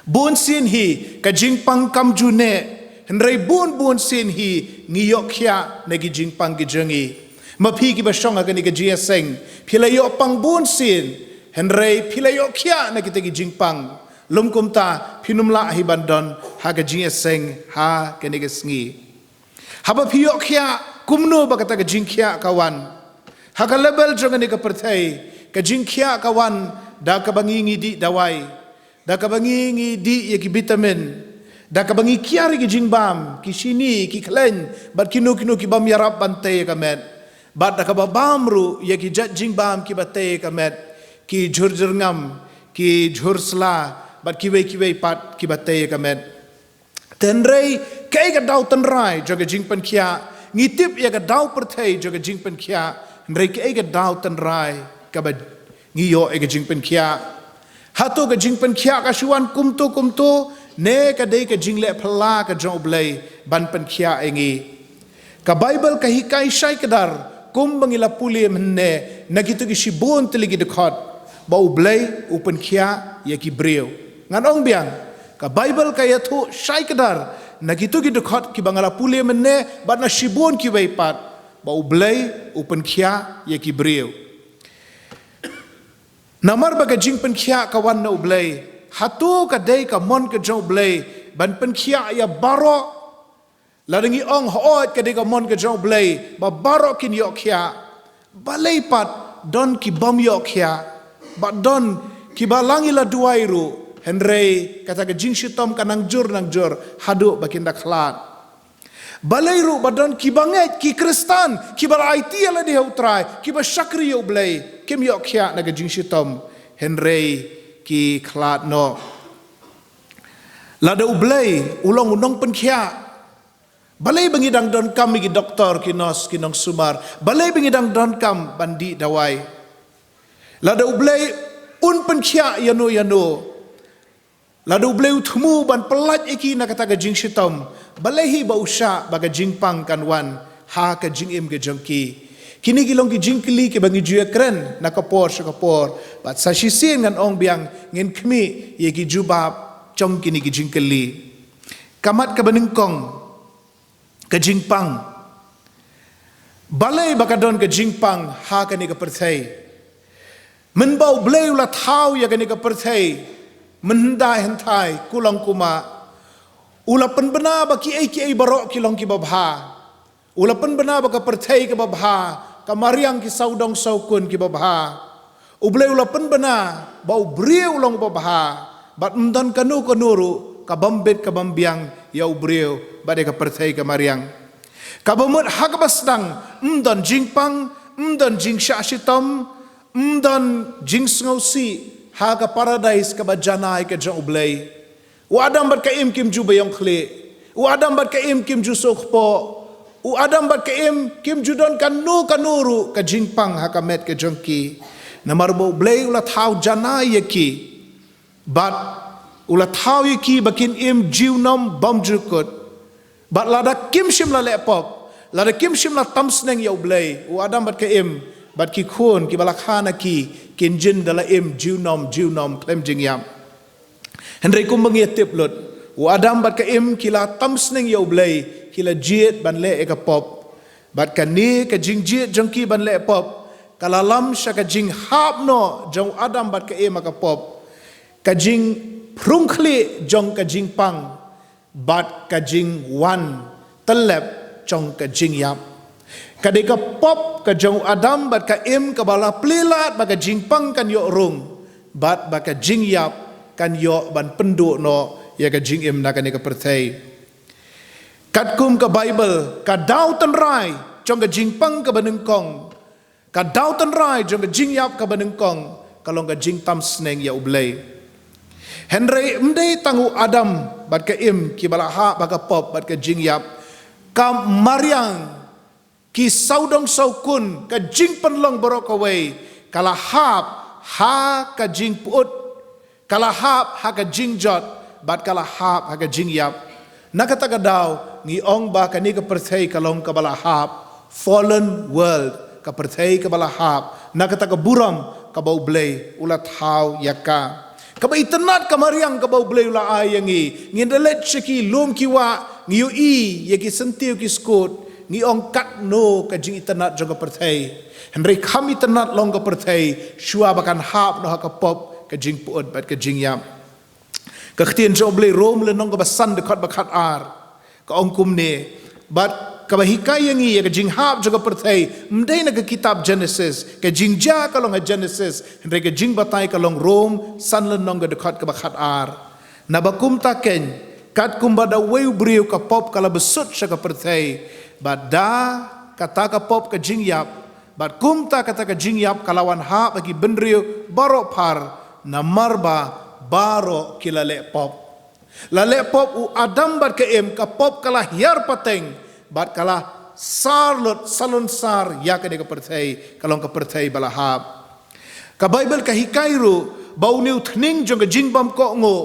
Bun sien hi ka jingpang kam ju neh, hynrei bun bun sien hi ngi ïoh khiah na ki jingpang ki jong ngi. Ma phi kiba shong ha kane ka jingïaseng, phi la ïoh pang bun sien, hynrei phi la ïoh khiah na kita ki jingpang. Lym kumta phin ym lah hi ban don ha ka jingïaseng ha kane ka sngi. Haba phi ïoh khiah, kumno ba kata ka jingkhiah ka wan? Ha ka level jong kane ka pyrthei, ka jingkhiah ka wan da kaba ngi ngi dih dawai, da kaba ngi ngi dih ïa ki vitamin, da kaba ngi kiar ïa ki jingbam, ki shini, ki khleiñ bad kino kino ki bym ïarap ban tei ïa ka met. Bad da kaba bam ruh ïa ki jait jingbam kiba tei ïa ka met, ki jhur jyrngam, ki jhur sla, bad kiwei kiwei pat kiba tei ïa ka met. Hynrei kaei ka daw tynrai jong ka jingpynkhiah? Ngi tip ïa ka daw pyrthei jong ka jingpynkhiah, hynrei kaei ka daw tynrai kaba ngi ïoh ïa ka jingpynkhiah? Hato ka jingpynkhiah ka shu wan kumto kumto, ne ka dei ka jingleh phylla ka jong U Blei ban pynkhiah ïa ngi? Ka Baibl ka hikai shai kdar, kumba ngi la pule mynne na kito ki shibun tylli ki dkhot, ba U Blei u pynkhiah ïa ki briew. Ngan ong biang, ka Baibl ka ïathuh shai kdar na kito ki dkhot kiba nga la pule mynne bad na shibun kiwei pat, ba U Blei u pynkhiah ïa ki briew. Namar ba ka jingpynkhiah ka wan na U Blei. Hato ka dei ka mon ka jong U Blei ban pynkhiah ïa baroh? Lada ngi ong, hooid, ka dei ka mon ka jong U Blei ba baroh kin ïoh khiah, balei pat don ki bym ïoh khiah? Bad don kiba la ngi la duwai ruh, hynrei kata ka jingshitom ka nang jur nang jur haduh ba kin da khlad. Balei ruh ba don kiba ngeit, ki Khristan kiba la aiti ïa lade ha U Trai, kiba shakri ïa U Blei, kim ïoh khiah na ka jingshitom, hynrei ki khlad noh? Lada U Blei u long u nongpynkhiah, balei ba ngi dang donkam ïa ki doktor, ki nos, ki nongsumar? Balei ba ngi dang donkam ban dih dawai? Lada U Blei un pynkhiah ïano ïano, lada U Blei u thmu ban pyllait ïa ki na kata ka jingshitom, balei hi ba u shah ba ka jingpang kan wan ha ka jingim ka jong ki? Kine ki long ki jingkylli kiba ngi ju ïakren na ka por sha ka por, bad sa shisien ngan ong biang, ngin khmih ïa ki jubab jong kine ki jingkylli. Ka mat kaba nyngkong, ka jingpang. Balei ba ka don ka jingpang ha kane ka pyrthei? Mynba U Blei u la thaw ïa kane ka pyrthei, mynhyndai hynthai, kulong kuma, u la pynbna ba kiei kiei baroh ki long kiba bha. U la pynbna ba ka pyrthei kaba bha, ka mariang ki sawdong sawkun kiba bha. U Blei u la pynbna ba u briew u long uba bha, bad ym don kano kano ruh ka bym bit ka bym biang ïa u briew bad ïa ka pyrthei ka mariang. Kaba mut ha kaba sdang, ym don jingpang, ym don jingshah shitom, ym don jingsngewsih ha ka paradais kaba janai ka jong U Blei. U Adam bad ka Im kim ju ba ïong khlieh. U Adam bad ka Im kim ju sngewkpoh. U Adam bad ka Im kim ju don kano kano ruh ka jingpang ha ka met ka jong ki. Namar ba U Blei u la thaw janai ïa ki, bad u la thaw ïa ki ba kin im junom bymjukut. Bad lada kim shym la leh pop, lada kim shym la tam sneng ïa U Blei, u Adam bad ka Im bad ki khun kiba la kha na ki, kin jin da la im junom junom khlem jingïap. Hynrei kumba ngi ïa tip lut, u Adam bad ka Im ki la tam sneng ïa U Blei, ki la jied ban leh ïa ka pop. Bad kane ka jingjied jong ki ban leh pop ka la lam sha ka jinghap noh jong u Adam bad ka Im ha ka pop, ka jingphrung khlieh jong ka jingpang, bad ka jingwan tyllep jong ka jingïap. Ka dei ka pop ka jong u Adam bad ka Im kaba la plie lad ba ka jingpang kan ïoh rung, bad ba ka jingïap kan ïoh ban pynduh noh ïa ka jingim na kane ka pyrthei. Katkum ka Baibl, ka daw tynrai jong ka jingpang kaba nyngkong, ka daw tynrai jong ka jingïap kaba nyngkong ka long ka jingtam sneng ïa U Blei. Hynrei ym dei tang u Adam bad ka Im kiba la hap ha ka pop bad ka jingïap. Ka mariang, ki sawdong sawkun, ka jingpynlong baroh kawei ka la hap ha ka jingpyut, ka la hap ha ka jingjot, bad ka la hap ha ka jingïap. Na kata ka daw ngi ong ba kane ka pyrthei ka long kaba la hap, fallen world, ka pyrthei kaba la hap. Na kata ka burom kaba U Blei u la thaw ïa ka, kaba itynnad, ka mariang kaba U Blei u la ai ïa ngi. Ngin da leit sha ki lum ki wah, ngi ïohi ïa ki syntiew ki skud, ngi ong katno ka jingitynnad jong ka pyrthei. Hynrei kam itynnad long ka pyrthei shuwa ba kan hap noh ha ka pop, ka jingpyut bad ka jingïap. Ka ktien jong U Blei, Rom lynnong kaba san dkhot ba khatar, ka ong kumne: Bad kaba hikai ïa ngi ïa ka jinghap jong ka pyrthei ym dei na ka kitab Genesis. Ka jingjia ka long ha Genesis, hynrei ka jingbatai ka long Rom san lynnong ka dkhot kaba khatar. Naba kumta keiñ, katkum ba da uwei u briew ka pop ka la bsut sha ka pyrthei, bad da kata ka pop ka jingïap, bad kumta kata ka jingïap ka la wan hap ha ki bynriew baroh phar, namar ba baroh ki la leh pop. La leh pop u Adam bad ka Im, ka pop ka la hiar pateng bad ka la sar lut salonsar ïa kane ka pyrthei, ka long ka pyrthei ba la hap. Ka Baibl ka hikai ruh ba une u thning jong ka jingbymkohnguh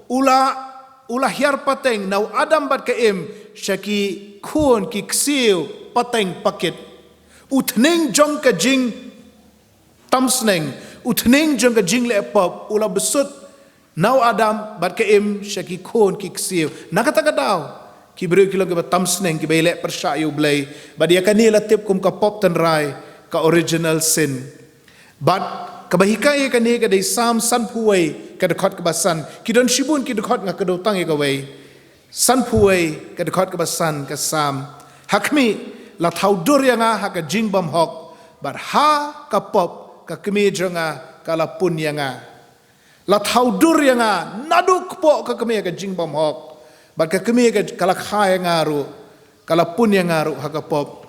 u la, u la hiar pateng na u Adam bad ka Im sha ki khun ki ksiew pateng pakit. U thning jong ka jingtam sneng, u thning jong ka jingleh pop u la bsut na u Adam bad ka Im sha ki khun ki ksiew. Na kata ka daw ki briew ki long kiba tam sneng, kiba ïaleh pyrshah ïa U Blei. Bad ïa kane la tip kum ka pop tynrai, ka original sin. Bad kaba hikai ïa kane ka dei Salm sanphew wei ka dkhot kaba san. Ki don shibun ki dkhot, nga kdew tang ïa kawei. Sanphew wei ka dkhot kaba san ka Salm: Ha khmih, la thaw dur ïa nga ha ka jingbymhok, bad ha ka pop ka kmie jong nga ka la pun ïa nga. La thaw dur ïa nga naduh kpoh ka kmie, ka jingbymhok, bad ka kmie ka, ka la kha ïa nga ruh, ka la pun ïa nga ruh ha ka pop.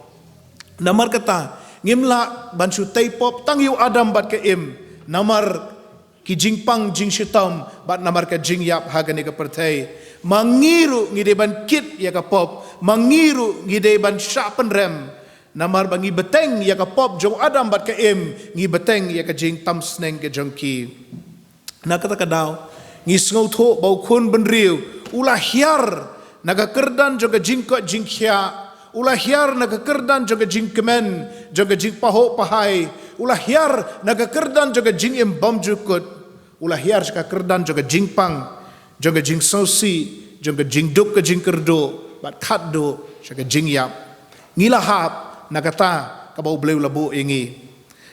Namar kata, ngim lah ban shu tei pop tang ïa u Adam bad ka Im namar ki jingpang jingshitom bad namar ka jingïap ha kane ka pyrthei. Ma ngi ruh ngi dei ban kit ïa ka pop, ma ngi ruh ngi dei ban shah pynrem. Namar ba ngi bteng ïa ka pop jong u Adam bad ka Im, ngi bteng ïa ka jingtam sneng ka jong ki. Na kata ka daw ngi sngewthuh ba u Khun Bynriew u la hiar na ka kyrdan jong ka jingkoit jingkhiah, u la hiar na ka kyrdan jong ka jingkmen, jong ka jingpahuh pahai, u la hiar na ka kyrdan jong ka jingim bymjukut, u la hiar sha ka kyrdan jong ka jingpang, jong ka jingsngewsih, jong ka jingduk ka jingkyrduh, bad khatduh sha ka jingïap. Ngi la hap na kata kaba U Blei u la buh ïa ngi.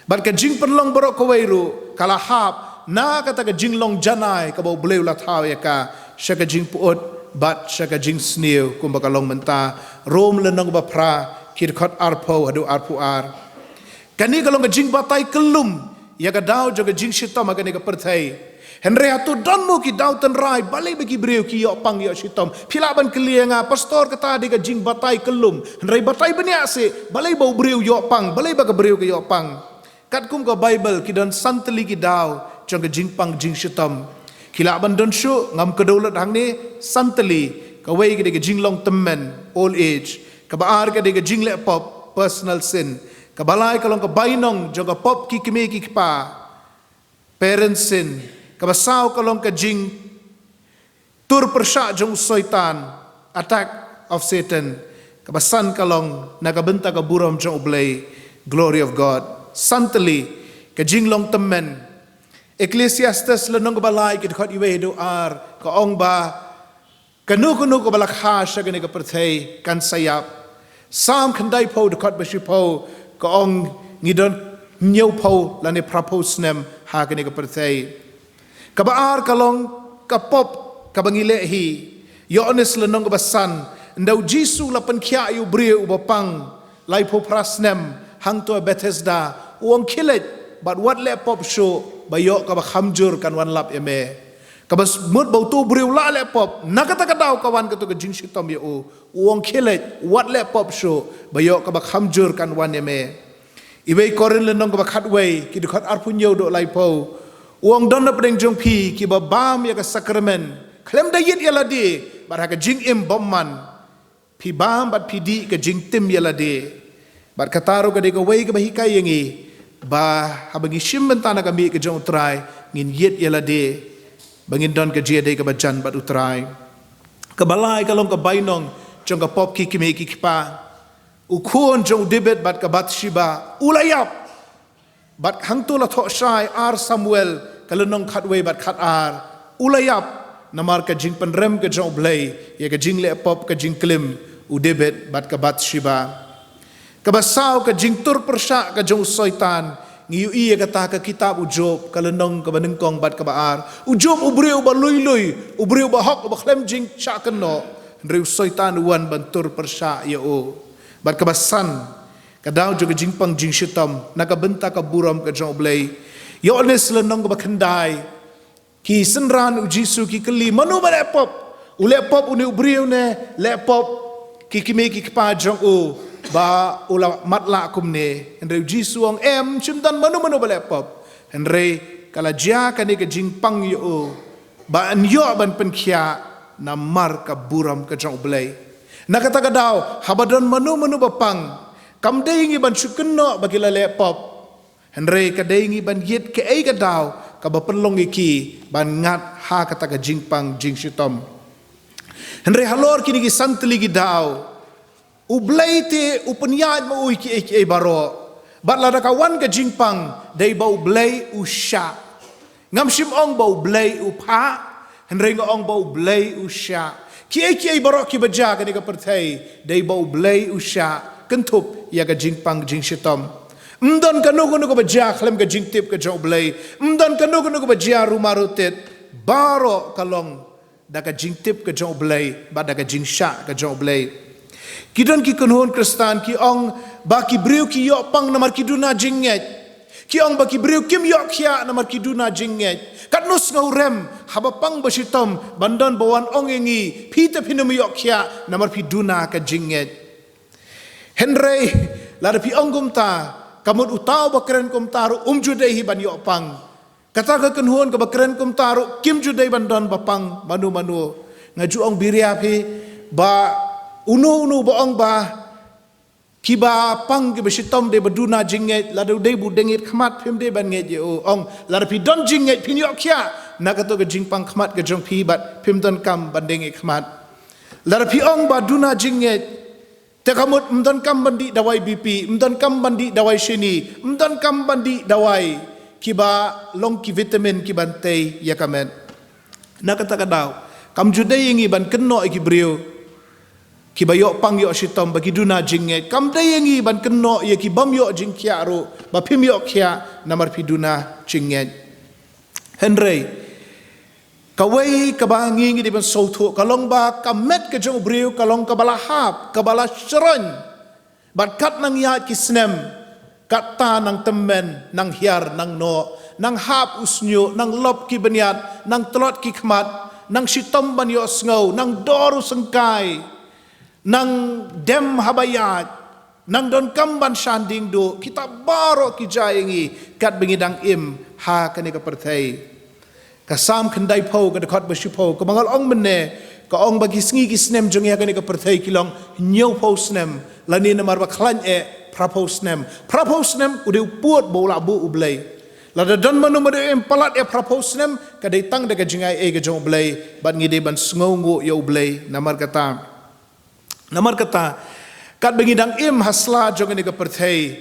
Bad ka jingpynlong baroh kawei ruh ka la hap na kata ka jinglong janai kaba U Blei u la thaw ïa ka sha ka jingpyut bad sha ka jingsniew, kumba ka long mynta. Rom lynnong ba phra, ki dkhot arphew haduh arphew ar. Kane ka long ka jingbatai kyllum ïa ka daw jong ka jingshitom ha kane ka pyrthei. Hynrei hato don mo ki daw tynrai balei ba ki briew ki ïoh pang ïoh shitom? Phi lah ban kylli ïa nga, Pastor, kata dei ka jingbatai kyllum. Hynrei batai bniah seh, balei ba u briew ïoh pang, balei ba ka briew ka ïoh pang? Katkum ka Baibl, ki don san tylli ki daw jong ka jingpang jingshitom. Ki lah ban don shuh, ngam kdew lut hangne, san tylli. Kawei ka dei ka jinglong tymmen, old age. Kaba ar ka dei ka jingleh pop, personal sin. Kaba lai ka long ka bainong jong ka pop ki kmie ki kpa, parent sin. Kaba saw ka long ka jingtur pyrshah jong u Soitan, attack of Satan. Kaba san ka long na ka bynta ka burom jong U Blei, glory of God. San tylli, ka jinglong tymmen. Ecclesiastes lynnong kaba lai, ki dkhot iwei haduh ar, ka ong ba kano kano kaba la kha sha kane ka pyrthei kan sa ïap. Salm khyndaiphew dkhot ba shiphew ka ong ngi don hynñiewphew lane phraphew snem ha kane ka pyrthei. Kaba ar ka long ka pop kaba ngi leh hi. Ïoannis lynnong kaba san, ynda u Jisu u la pynkhiah ïa u briew uba pang laiphew phra snem hangto ha Bethesda, u ong, khie leit bad wat leh pop shuh, ba ïoh kaba kham jur kan wan lap ïa me. Kaba mut ba uto u briew u la leh pop, na kata ka daw ka wan kato ka jingshitom ïa u. U ong, khie leit, wat leh pop shuh, ba ïoh kaba kham jur kan wan ïa me. Iwei Korinth lynnong kaba khatwei, ki dkhot arphew hynñiew haduh laiphew. U ong, don na pdeng jong phi kiba bam ïa ka sakramen khlem da ïit ïa lade, bad ha ka jingim bymman. Phi bam bad phi dih ka jingtim ïa lade. Bad kata ruh ka dei kawei kaba hikai ïa ngi, ba haba ngi shim bynta na ka mih ka jong U Trai, ngin ïit ïa lade, ba ngin don ka jingïadei kaba jan bad U Trai. Kaba lai ka long ka bainong jong ka pop ki kmie ki kpa. U khun jong u David bad ka Bathsheba u la ïap. Bad hangto la thoh shai, Ar Samuel ka lynnong khatwei bad khatar. U la ïap namar ka jingpynrem ka jong U Blei ïa ka jingleh pop, ka jingklim u David bad ka Bathsheba. Kaba saw, ka jingtur pyrshah ka jong u Soitan. Ngi ïohi ïa kata ha ka kitab u Job, ka lynnong kaba nyngkong bad kaba ar. U Job u briew uba lui lui, u briew uba hok, uba khlem jingshah kynnoh. Hynrei u Soitan u wan ban tur pyrshah ïa u. Bad kaba san, ka daw jong ka jingpang jingshitom na ka bynta ka burom ka jong U Blei. Ïoannis lynnong kaba khyndai. Ki synran u Jisu ki kylli, mano ba leh pop? U leh pop une u briew ne leh pop ki kmie ki kpa jong u, ba u la matlah kumne? Hynrei u Jisu u ong, em, shym don mano mano ba leh pop. Hynrei ka la jia kane ka jingpang ïa u, ba yn ïoh ban pynkhiah namar ka burom ka jong U Blei. Na kata ka daw, haba don mano mano ba pang, kam dei ngi ban shu kynnoh ba ki la leh pop. Hynrei ka dei ngi ban ïit kaei ka daw kaba pynlong ïa ki ban ngat ha kata ka jingpang jingshitom. Hynrei halor kine ki san tylli ki daw, U Blei te u pynïaid ma u ïa kiei kiei baroh. Bad lada ka wan ka jingpang, dei ba U Blei u shah. Ngam shym ong ba U Blei u phah, hynrei nga ong ba U Blei u shah. Kiei kiei baroh kiba jia ha kane ka pyrthei, dei ba U Blei u shah, kynthup ïa ka jingpang jingshitom. Ym don kano kano kaba jia khlem ka jingtip ka jong U Blei. Ym don kano kano kaba jia ruh marutit. Baroh ka long da ka jingtip ka jong U Blei, bad da ka jingshah ka jong U Blei. Ki don ki kynhun Khristan ki ong ba ki briew ki ïoh pang namar ki duna jingngeit. Ki ong ba ki briew kim ïoh khiah namar ki duna jingngeit. Katno sngewrem haba pang ba shitom, ban don ba wan ong ïa ngi, phi te phin ym ïoh khiah namar phi duna ka jingngeit. Hynrei lada phi ong kumta, ka mut uta uba kren kumta ruh um ju dei hi ban ïoh pang. Kata ka kynhun kaba kren kumta ruh kim ju dei ban don ba pang mano mano. Nga ju ong biria phi, ba uno uno ba ong ba kiba pang kiba shitom dei ba duna jingngeit, lada u dei ba u dang ïeit khmat, phim dei ban ngeit ïa u. Ong, lada phi don jingngeit phin ïoh khiah na kato ka jingpang khmat ka jong phi, bad phim donkam ban dang ïeit khmat. Lada phi ong ba duna jingngeit, te ka mut ym donkam ban dih dawai B P, ym donkam ban dih dawai shini, ym donkam ban dih dawai kiba long ki vitamin kiban tei ïa ka met. Na kata ka daw, kam ju dei ïa ngi ban kynnoh ïa ki briew kiba ïoh pang ïoh shitom ba ki duna jingngeit. Kam dei ïa ngi ban kynnoh ïa ki bym ïoh jingkhiah ruh ba phim ïoh khiah namar phi duna jingngeit. Hynrei kawei kaba ngi ngi dei ban sngewthuh ka long ba ka met ka jong u briew ka long kaba la hap, kaba la shroiñ. Bad kat nang ïaid ki snem, katta nang tymmen, nang hiar, nang noh, nang hap u shñiuh, nang lop ki bniat, nang tlot ki khmat, nang shitom ban ïohsngew, nang dor u syngkai, nang dem haba ïaid, nang donkam ban shan dieng duh. Kita baroh ki jia ïa ngi katba ngi dang im ha kane ka pyrthei. Ka Salm khyndaiphew, ka dkhot ba shiphew, kaba nga la ong mynne, ka ong ba ki sngi ki snem jong ngi ha kane ka pyrthei ki long hynñiewphew snem, lane namar ba khlaiñ eh, phraphew snem. Phraphew snem u dei u pud ba u la buh U Blei. Lada don mano mano em palat eh phraphew snem, ka dei tang da ka jingai ei ka jong U Blei, bad ngi dei ban sngewnguh ïa U Blei namar kata. Namar kata, katba ngi dang im ha sla jong kane ka pyrthei,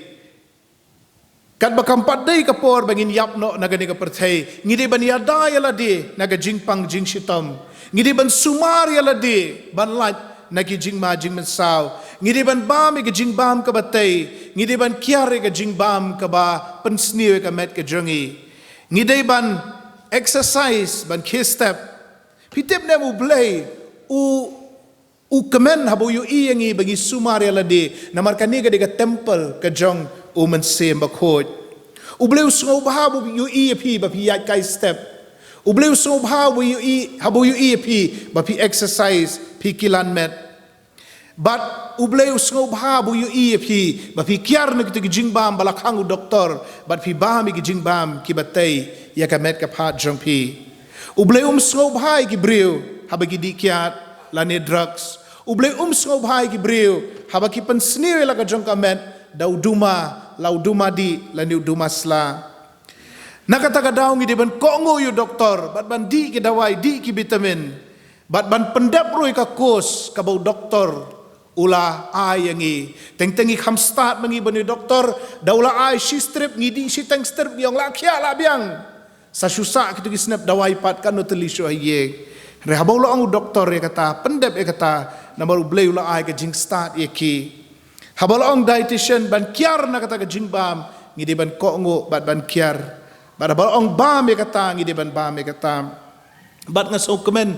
katba kam pat dei ka por ba ngin ïap noh na kane ka pyrthei, ngi dei ban ïada ïa lade na ka jingpang jingshitom. Ngi dei ban sumar ïa lade ban lait na ki jingma jingmynsaw. Ngi dei ban bam ïa ka jingbam kaba tei. Ngi dei ban kiar ïa ka jingbam kaba pynsniew ïa ka met ka jong ngi. Ngi dei ban exercise, ban khie step. Phi tip ne em U Blei u u kmen haba u ïohi ïa ngi ba ngi sumar ïa lade, namar kane ka dei ka temple ka jong U Mynsiem Bakhuid. U Blei u sngewbha ba u ïohi ïa phi ba phi ïaid kai step. U Blei u sngewbha ba u ïohi, haba u ïohi ïa phi ba phi exercise, phi kilan met. Bad U Blei u sngewbha ba u ïohi ïa phi ba phi kiar na kito ki jingbam ba la khang u doktor, bad phi bam ïa ki jingbam kiba tei ïa ka met ka phad jong phi. U Blei um sngewbha ïa ki briew haba ki dih kiad lane drugs. U Blei um sngewbha ïa ki briew haba ki pynsniew ïa la ka jong ka met da u duma, la u duma dih lane u duma sla. Na kata ka daw ngi dei ban kohnguh ïa u doktor bad ban dih ki dawai, dih ki vitamin, bad ban pyndep ruh ïa ka course kaba u doktor u la ai ïa ngi. Teng teng ngi kham stad ma ngi ban ïa u doktor, da u la ai shi strip, ngi dih shiteng strip, ngi ong lah khiah lah biang. Sa shu sah kito ki snep dawai pat, katno tylli shuh ha ïing. Hynrei haba u la ong u doktor ïa kata, pyndep ïa kata, namar U Blei u la ai ka jingstad ïa ki. Haba la ong dietitian ban kiar na kata ka jingbam, ngi dei ban kohnguh bad ban kiar. Bad haba la ong bam ïa kata, ngi dei ban bam ïa kata. Bad nga sngewkmen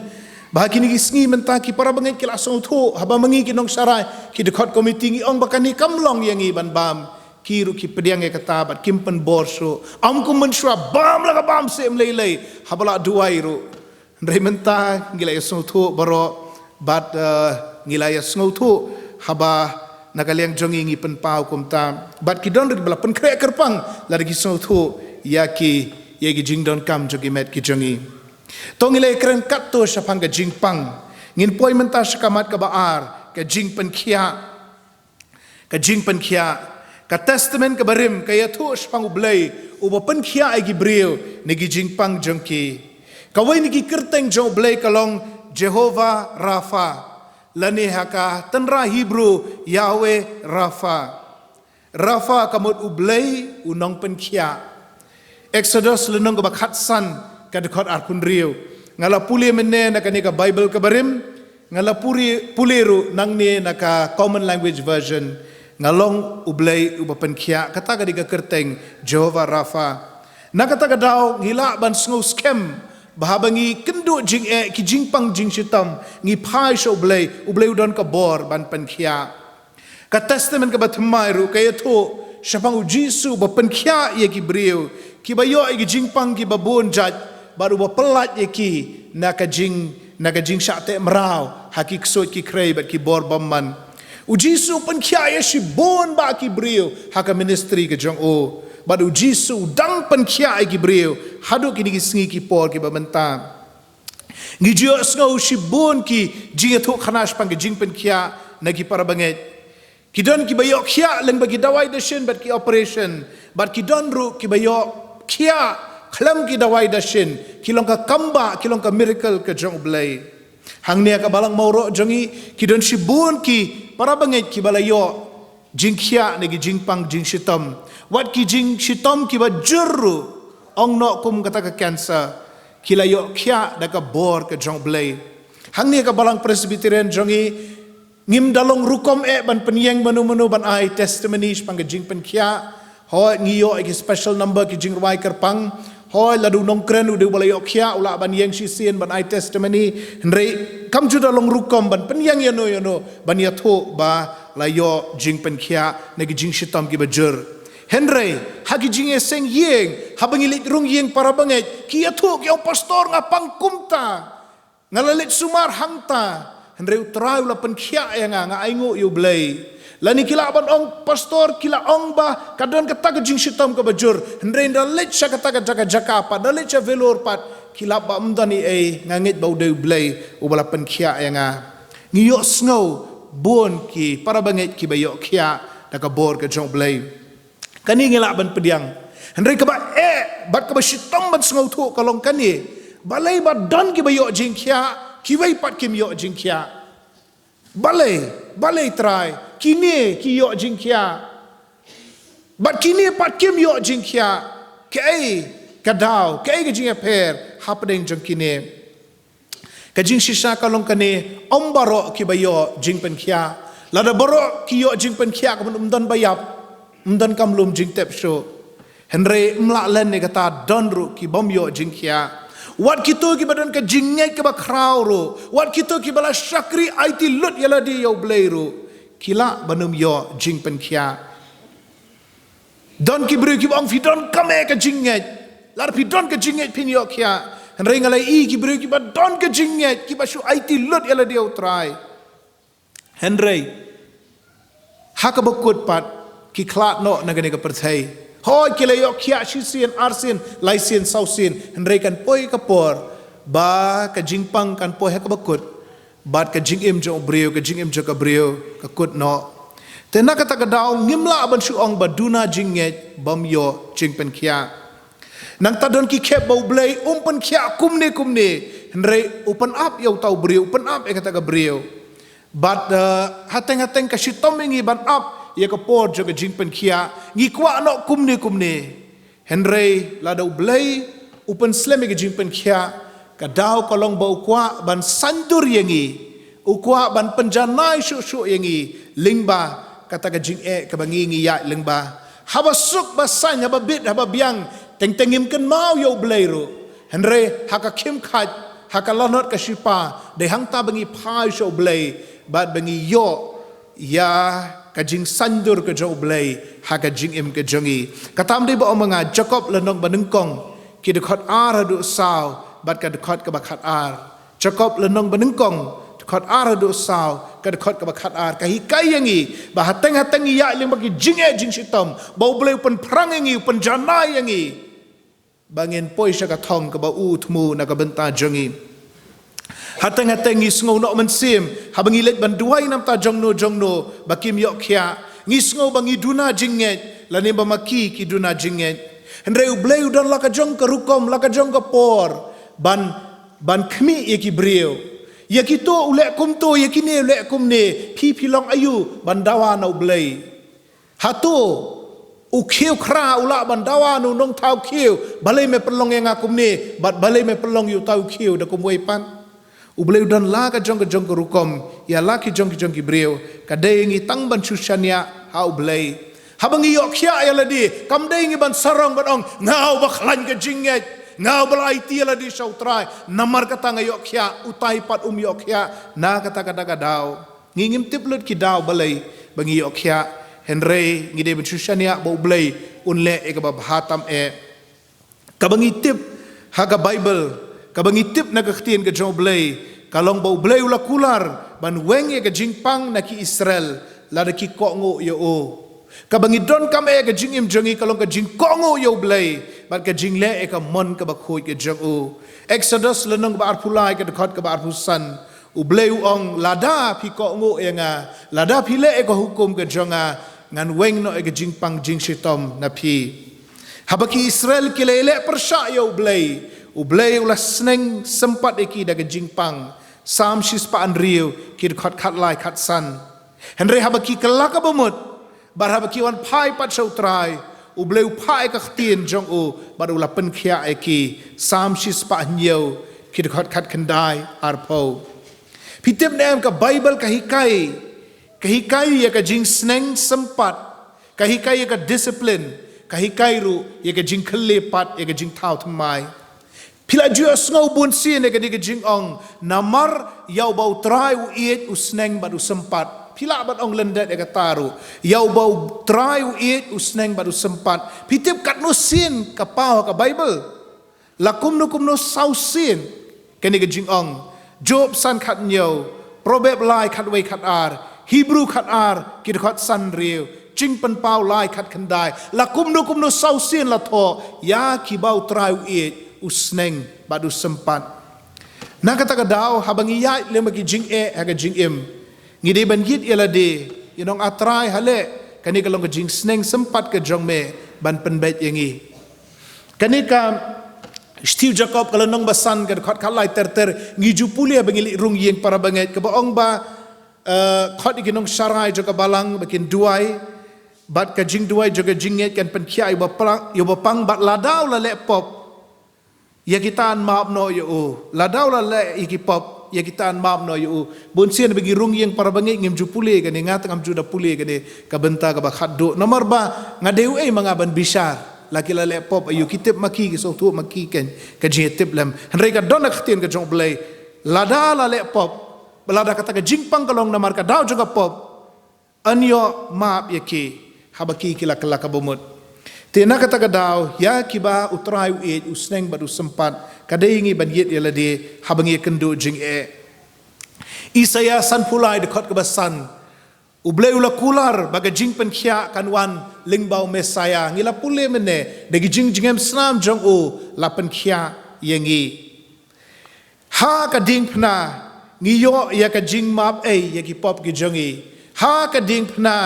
ba ha kine ki sngi mynta ki para bangeit ki la sngewthuh, haba ma ngi ki nongsharai, ki dkhot komiti, ngi ong ba kane kam long ïa ngi ban bam, ki ruh ki pdiang ïa kata bad kim pynbor shuh. Ym kum mynshuwa, bam la ka bam seh ym lei lei, haba la duwai ruh. Hynrei mynta ngi la ïa sngewthuh baroh bad, eh, ngi la ïa sngewthuh haba na ka liang jong ngi ngi pynpaw kumta. Bad ki don ruh kiba la pynkhreh kyrpang lada ki sngewthuh ïa ki, ïa ki jingdonkam jong ki met ki jong ngi. To ngi la ïa kren katto shaphang ka jingpang. Ngin poi mynta sha ka mat kaba ar, ka jingpynkhiah. Ka jingpynkhiah. Ka Testament kaba rim ka ïathuh shaphang U Blei uba pynkhiah ïa ki briew na ki jingpang jong ki. Kawei na ki kyrteng jong U Blei ka long Jehovah Rapha, lane ha ka tynrai Hebru Yahweh Rapha. Rapha ka mut U Blei u nongpynkhiah. Exodus lynnong kaba khatsan, ka dkhot arphew hynriew. Nga la pule mynne na kane ka Baibl kaba rim, nga la pule, pule ruh nangne na ka Common Language Version. Nga ong U Blei uba pynkhiah, kata ka dei ka kyrteng Jehovah Rapha. Na kata ka daw ngi lah ban sngewskhem ba haba ngi kynduh jingeh, ki jingpang jingshitom, ngi phai sha U Blei, U Blei u don ka bor ban pynkhiah. Ka Testament kaba thymmai ruh ka ïathuh shaphang U Jisu uba pynkhiah ïa ki briew kiba ïoh ïa ki jingpang kiba bun jait, bad uba pyllait ïa ki na ka jing, na ka jingshah teh mraw ha ki ksuid ki khrei bad ki bor bymman. U Jisu u pynkhiah ïa shibun bah ki briew ha ka ministry ka jong u. Bad U Jisu u dang pynkhiah ïa ki briew haduh kine ki sngi ki por kiba mynta. Ngi ju ïohsngew shibun ki jingïathuhkhana shaphang ka jingpynkhiah na ki para bangeit. Ki don kiba ïoh khiah lyngba ki dawai dashin bad ki operation, bad ki don ruh kiba ïoh khiah khlem ki dawai dashin, ki long ka kambah, ki long ka miracle ka jong U Blei. Hangne ha ka balang Mawroh jong ngi, ki don shibun ki para bangeit kiba la ïoh jingkhiah na ki jingpang jingshitom. Wat ki jingshitom kiba jur ruh, ong noh kum kata ka cancer, ki la ïoh khiah da ka bor ka jong U Blei. Hangne ha ka balang Presbyterian jong ngi, ngim da long rukom eh ban pynïeng mano mano ban ai testimony shaphang ka jingpynkhiah. Hooid, ngi ïoh ïa ki special number, ki jingrwai kyrpang. Hooid, lada u nongkren u dei uba la ïoh khiah, u lah ban ïeng shisien ban ai testimony. Hynrei kam ju da long rukom ban pynïeng ïano ïano ban ïathuh ba la ïoh jingpynkhiah na ki jingshitom kiba jur. Hynrei ha ki jingïaseng ïing, haba ngi leit rung ïing para bangeit, ki ïathuh, ki ong, "Pastor, nga pang kumta, nga la leit sumar hangta, hynrei U Trai u la pynkhiah ïa nga, nga ainguh ïa U Blei." Lane ki lah ban ong, "Pastor, ki la ong ba ka don kata ka jingshitom kaba jur, hynrei nga leit sha kata ka jaka jaka pat, nga leit sha Vellore pat, ki lap ba ym don ei ei, nga ngeit ba u dei U Blei uba la pynkhiah ïa nga." Ngi ïohsngew bun ki para bangeit kiba ïoh khiah da ka bor ka jong U Blei. Kane ngi lah ban pdiang. Hynrei kaba eh bad kaba shitom ban sngewthuh ka long kane. Balei ba don kiba ïoh jingkhiah, kiwei pat kim ïoh jingkhiah? Balei, balei Trai, kine ki ïoh jingkhiah, bad kine pat kim ïoh jingkhiah? Kaei ka daw, kaei ka jingïapher hapdeng jong kine? Ka jingshisha ka long kane, ym baroh kiba ïoh jingpynkhiah. Lada baroh ki ïoh jingpynkhiah, ka mut ym don ba ïap, ym don kam lum jingtep shuh. Hynrei ym lah len ïa kata, don ruh ki bym ïoh jingkhiah. Wat kito kiba don ka jingngeit kaba khraw ruh, wat kito kiba la shakri aiti lut ïa lade ïa U Blei ruh, ki lah ban ym ïoh jingpynkhiah. Don ki briew kiba ong, "Phi donkam eh ka jingngeit. Lada phi don ka jingngeit phin ïoh khiah." Hynrei nga la ïohi ki briew kiba don ka jingngeit, kiba shu aiti lut ïa lade ïa U Trai. Hynrei ha kaba kut pat ki khlad noh na kane ka pyrthei. Hooid, ki la ïoh khiah shisien, arsien, laisien, sawsien. Hynrei kan poi ka por ba ka jingpang kan poi ha kaba kut, bad ka jingim jong u briew, ka jingim jong ka briew ka kut noh. Te na kata ka daw ngim lah ban shu ong ba duna jingngeit bym ïoh jingpynkhiah. Nangta don ki khep ba U Blei um pynkhiah kumne kumne, hynrei u pynap ïa uta u briew, u pynap ïa kata ka briew. Bad, eh, hateng hateng ka shitom ïa ngi ban ap ïa ka por jong ka jingpynkhiah, ngi kwah noh kumne kumne. Hynrei lada U Blei u pynslem ïa ka jingpynkhiah, ka daw ka long ba u kwah ban saiñdur ïa ngi, u kwah ban pynjanai shuh shuh ïa ngi lyngba kata ka jingeh kaba ngi ngi ïaid lyngba. Haba suk ba saiñ, haba bit, haba biang, teng teng ngim kynmaw ïa U Blei ruh. Hynrei ha ka khim khait, ha ka lanot ka shipa, dei hangta ba ngi phai sha U Blei bad ba ngi ïoh ïa ka jingsaiñdur ka jong U Blei ha ka jingim ka jong ngi. Katam dei ba ong ma nga, Jakob lynnong ba nyngkong, ki dkhot ar haduh saw bad ka dkhot kaba khatar. Jakob lynnong ba nyngkong, dkhot ar haduh saw, ka dkhot kaba khatar, ka hikai ïa ngi ba hateng hateng ngi ïaid lyngba ki jingeh jingshitom, ba U Blei u pynphrang ïa ngi, u pynjanai ïa ngi, ba ngin poi sha ka thong kaba u thmu na ka bynta jong ngi. Hateng hateng ngi sngew noh mynsiem haba ngi leit ban duwai namar jongno jongno ba kim ïoh khiah. Ngi sngew ba ngi duna jingngeit, lane ba ma ki ki duna jingngeit. Hynrei U Blei u don la ka jong ka rukom, la ka jong ka por ban, ban khmih ïa ki briew. Ïa kito u leh kumto, ïa kine u leh kumne, phi phi long aïu ban dawa na U Blei? Hato u khiew khra u lah ban dawa na u nongthaw khiew, balei me pynlong ïa nga kumne bad balei me pynlong ïa uta u khiew da kumwei pat? U Blei u don la ka jong ka jong ka rukom ïa la ki jong ki jong ki briew. Ka dei ngi tang ban shu shaniah ha U Blei. Haba ngi ïoh khiah ïa lade, kam dei ngi ban sarong ban ong, nga uba khlaiñ ka jingngeit, nga uba la aiti ïa lade sha U Trai, namar kata nga ïoh khiah, utai pat um ïoh khiah. Na kata ka da ka daw ngi ngim tip lut ki daw balei ba ngi ïoh khiah. Hynrei ngi dei ban shu shaniah ba U Blei un leh ïa kaba bha tam eh. Kaba ngi tip ha ka Baibl, kaba ngi tip na ka ktien ka jong U Blei, ka long ba U Blei u la kular ban weng ïa ka jingpang na ki Israel lada ki kohnguh ïa u. Kaba ngi donkam eh ka jingim jong ngi ka long ka jingkohnguh ïa U Blei bad ka jingleh ïa ka mon kaba khuid ka jong u. Exodus lynnong kaba arphew lai, ka dkhot kaba arphew san. U Blei u ong, lada phi kohnguh ïa nga, lada phi leh ïa ka hukum ka jong nga, ngan weng noh ïa ka jingpang jingshitom na phi. Haba ki Israel ki la leh pyrshah ïa U Blei, U Blei u la sneng sympat ïa ki da ka jingpang. Salm shispah hynriew, ki dkhot khatlai khatsan. Hynrei haba ki kylla kaba mut, bad haba ki wan phai pat sha U Trai, U Blei u phah ïa ka ktien jong u bad u la pynkhiah ïa ki. Salm shispah hynñiew, ki dkhot khatkhyndai arphew. Phi tip ne em, ka Baibl ka hikai, ka hikai ïa ka jingsneng sympat, ka hikai ïa ka discipline, ka hikai ruh ïa ka jingkhyllipmat, ïa ka jingthaw thymmai. Phi la ju ïohsngew bun sien ïa kane ka jingong, namar ïa uba U Trai u ïeit u sneng bad u sympat. Phi lah ban ong lyndet ïa kata ruh, ïa uba U Trai u ïeit u sneng bad u sympat. Phi tip katno sien ka paw ha ka Baibl? La kumno kumno saw sien kane ka jingong. Job san khathynñiew, Proverb lai khatwei khatar, Hebru khatar, ki dkhot san hynriew, Jingpynpaw lai khatkhyndai. La kumno kumno saw sien la thoh ïa kiba U Trai u ïeit u sneng bad u sympat. Na kata ka daw, haba ngi ïaid lem bad ki jingeh ha ka jingim, ngi dei ban ïit ïa lade, ïa nong, A Trai, ha leh, kane ka long ka jingsneng sympat ka jong me ban pynbeit ïa ngi. Kane ka Shithi u Jakob ka lynnong ba san, ka dkhot khatlai ter ter, ngi ju pule haba ngi leit rung ïing para bangeit, kaba ong ba, eh, khot ïa ki nongsharai jong ka balang ba kin duwai, bad ka jingduwai jong ka jingngeit kan pynkhiah ïa uba pang, ïa uba pang, bad lada u la leh pop, ïa kita yn map noh ïa u. Lada u la leh ïa ki pop, ïa kita yn map noh ïa u. Bun sien ba ngi rung ïing para bangeit ngim ju pule kane, nga te ngam ju da pule kane ka bynta kaba khatduh. Namar ba nga dei uei ma nga ban bishar. La ki la leh pop aïu, ki tip ma ki, ki sngewthuh ma ki, kan ka jingtip lem. Hynrei ka don ka ktien ka jong U Blei. Lada la leh pop, ba lada kata ka jingpang ka long namar ka daw jong ka pop, yn ïoh map ïa ki, haba ki ki la kylla kaba mut. Te na kata ka daw, ïa kiba U Trai u ïeit u sneng bad u sympat, Ka dei ngi ban ïit ïa lade haba ngi ïakynduh jingeh. Isaïah sanphew lai dkhot kaba san. U Blei u la kular ba ka jingpynkhiah kan wan lyngba u Messiah. Ngi la pule mynne da ki jingjngem snam jong u la pynkhiah ïa ngi. Ha ka diengphna ngi ïoh ïa ka jingmap ei ïa ki pop ki jong ngi. Ha ka diengphna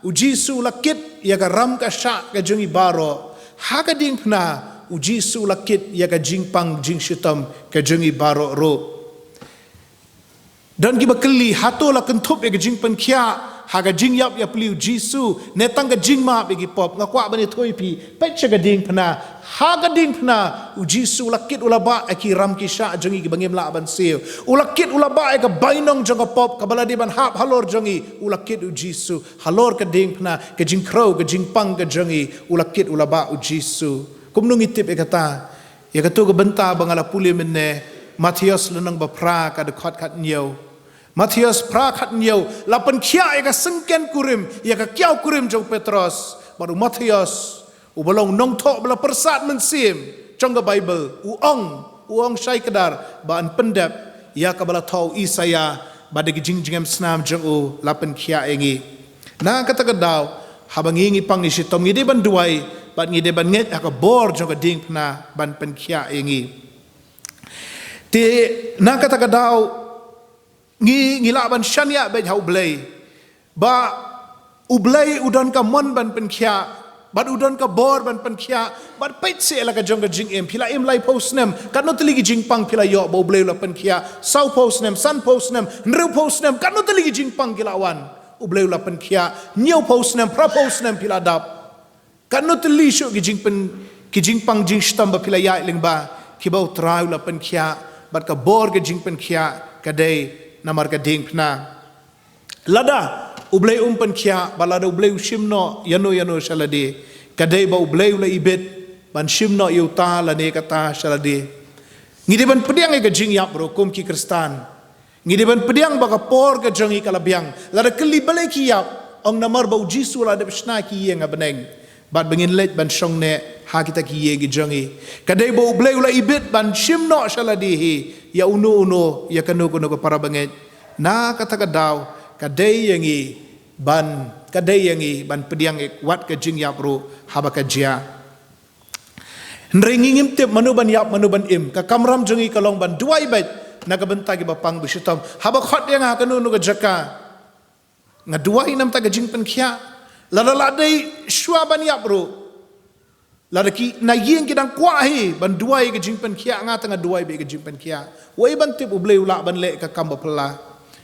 u Jisu u la kit ïa ka ram ka shah ka jong ngi baroh. Ha ka diengphna u Jisu u la kit ïa ka jingpang jingshitom ka jong ngi baroh ruh. Don kiba kylli, hato la kynthup ïa ka jingpynkhiah ha ka jingïap ïapli u Jisu ne tang ka jingmap ïa ki pop? Nga kwah ban ïathuh ïa phi, peit sha ka diengphna. Ha ka diengphna u Jisu u la kit u la bah ïa ki ram ki shah jong ngi kiba ngim lah ban siew. U la kit u la bah ïa ka bainong jong ka pop kaba la dei ban hap halor jong ngi. U la kit u Jisu halor ka diengphna, ka jingkhrew, ka jingpang ka jong ngi. U la kit u la bah u Jisu. Kumno ngi tip ïa kata? Ïa kato ka bynta ba nga la pule mynne, Mathaios lynnong ba phra ka dkhot khathynñiew. Mathaios phra khathynñiew, la pynkhiah ïa ka syngken kurim, ïa ka kiaw kurim jong u Petros. Bad u Mathaios uba long nongthoh ba la pyrsad mynsiem jong ka Baibl, u ong, u ong shai kdar ba yn pyndep ïa kaba la thoh u Isaïah bad da ki jingjngem snam jong u la pynkhiah ïa ngi. Na kata ka daw, haba ngi ngi pang ngi shitom, ngi dei ban duwai bad ngi dei ban ngeit ha ka bor jong ka diengphna ban pynkhiah ïa ngi. Te na kata ka daw ngi ngi lah ban shaniah beit ha u Blei ba u Blei u don ka mon ban pynkhiah bad u don ka bor ban pynkhiah. Bad peit seh la ka jong ka jingim, phi la im laiphew snem, katno tylli ki jingpang phi la ïoh ba u Blei u la pynkhiah? Sawphew snem, sanphew snem, hynriewphew snem, katno tylli ki jingpang ki la wan, u Blei u la pynkhiah. Hynñiewphew snem, phraphew snem phi la dap, katno tylli shuh ki jingpyn, ki jingpang jingshitom ba phi la ïaid lyngba, kiba u Trai u la pynkhiah. Bad ka bor ka jingpynkhiah ka dei namar ka diengphna. Lada u Blei um pynkhiah, bad lada u Blei u shim noh ïano ïano sha lade, ka dei ba u Blei u la ibit ban shim noh ïa uta lane kata sha lade. Ngi dei ban pdiang ïa ka jingïap ruh kum ki Khristan. Ngi dei ban pdiang ba ka por ka jong ngi ka la biang. Lada kylli balei ki ïap, ong namar ba u Jisu u la dep shna ki ïing ha bneng bad ba ngin leit ban shong neh ha kita ki ïing ki jong ngi. Ka dei ba u Blei u la ibit ban shim noh sha lade hi ïa uno uno, ïa kano kano ka para bangeit. Na kata ka daw ka dei ïa ngi ban, ka dei ïa ngi ban pdiang ïa wat ka jingïap ruh haba ka jia. Hynrei ngi ngim tip mano ban ïap, mano ban im. Ka kamram jong ngi ka long ban duwai beit na ka bynta kiba pang ba shitom. Haba khot ïa nga ha kano kano ka jaka, nga duwai namar ka jingpynkhiah. Lada la dei shuwa ban ïap ruh, lada ki na ïing ki dang kwah hi ban duwai ka jingpynkhiah, nga te nga duwai beit ka jingpynkhiah. Wei ban tip u Blei u lah ban leh ka kam ba phylla.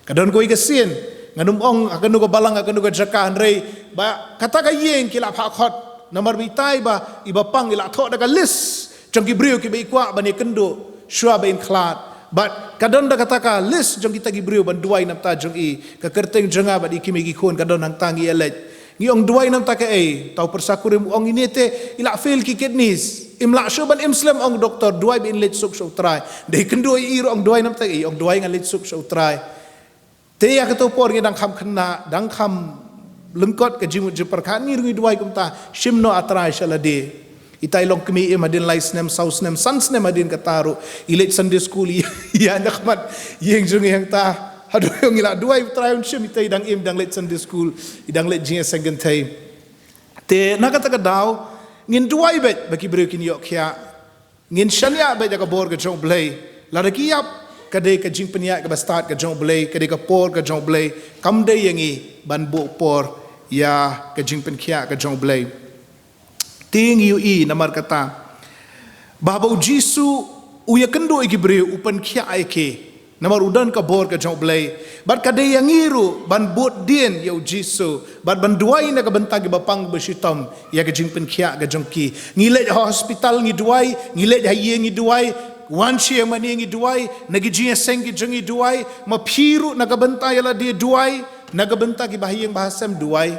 Ka don kawei ka sien, ngan ym ong ha kano ka balang, ha kano ka jaka, hynrei ba kata ka ïing ki la phah khot namar ba itai ba iba pang i la thoh da ka list jong ki briew kiba i kwah ban ïakynduh shuwa ba in khlad. Bad ka don da kata ka list jong kita ki briew ban duwai namar jong i. Ka kyrteng jong nga bad i kmie ki khun ka don hangta, ngi ïa leit. Ngi ong duwai namar kaei? Uta u pyrsa kurim u ong ine te i la fail ki kidneys. Im lah shuh ban im slem, ong doktor, duwai ba in leit suk sha u Trai. Dei kynduh i ruh ong duwai namar kaei? Ong duwai ngan leit suk sha u Trai. Te ïa kato por ngi dang kham khynnah, dang kham lyngkot ka jingmut jingpyrkhat, ngi ruh ngi duwai kumta, shim noh ah Trai sha lade. Itai long kmie im hadien lai snem, saw snem, san snem hadien kata ruh i leit Sunday school, i ïaid na khmat ïing jong ngi hangta. Haduh ngi la duwai u Trai un shim, itai i dang im, i dang leit Sunday school, i dang leit jingïaseng kynthei. Te na kata ka daw ngin duwai beit ba ki briew kin ïoh khiah. Ngin shaniah beit ïa ka bor ka jong u Blei. Lada ki ïap, ka dei ka jingpynïaid kaba stad ka jong u Blei, ka dei ka por ka jong u Blei. Kam dei ïa ngi ban buh por ïa ka jingpynkhiah ka jong u Blei. Te ngi ïohi namar kata ba haba u Jisu u ïakynduh ïa ki briew, u pynkhiah ïa ki. Namar u don ka bor ka jong u Blei. Bad ka dei ïa ngi ruh ban bud dien ïa u Jisu bad ban duwai na ka bynta kiba pang ba shitom ïa ka jingpynkhiah ka jong ki. Ngi leit ha hospital ngi duwai, ngi leit ha ïing ngi duwai, wan sha ïing mane ngi duwai, na ki jingïaseng ki jong ngi duwai, ma phi ruh na ka bynta ïa lade duwai, na ka bynta kiba ha ïing ba ha sem duwai.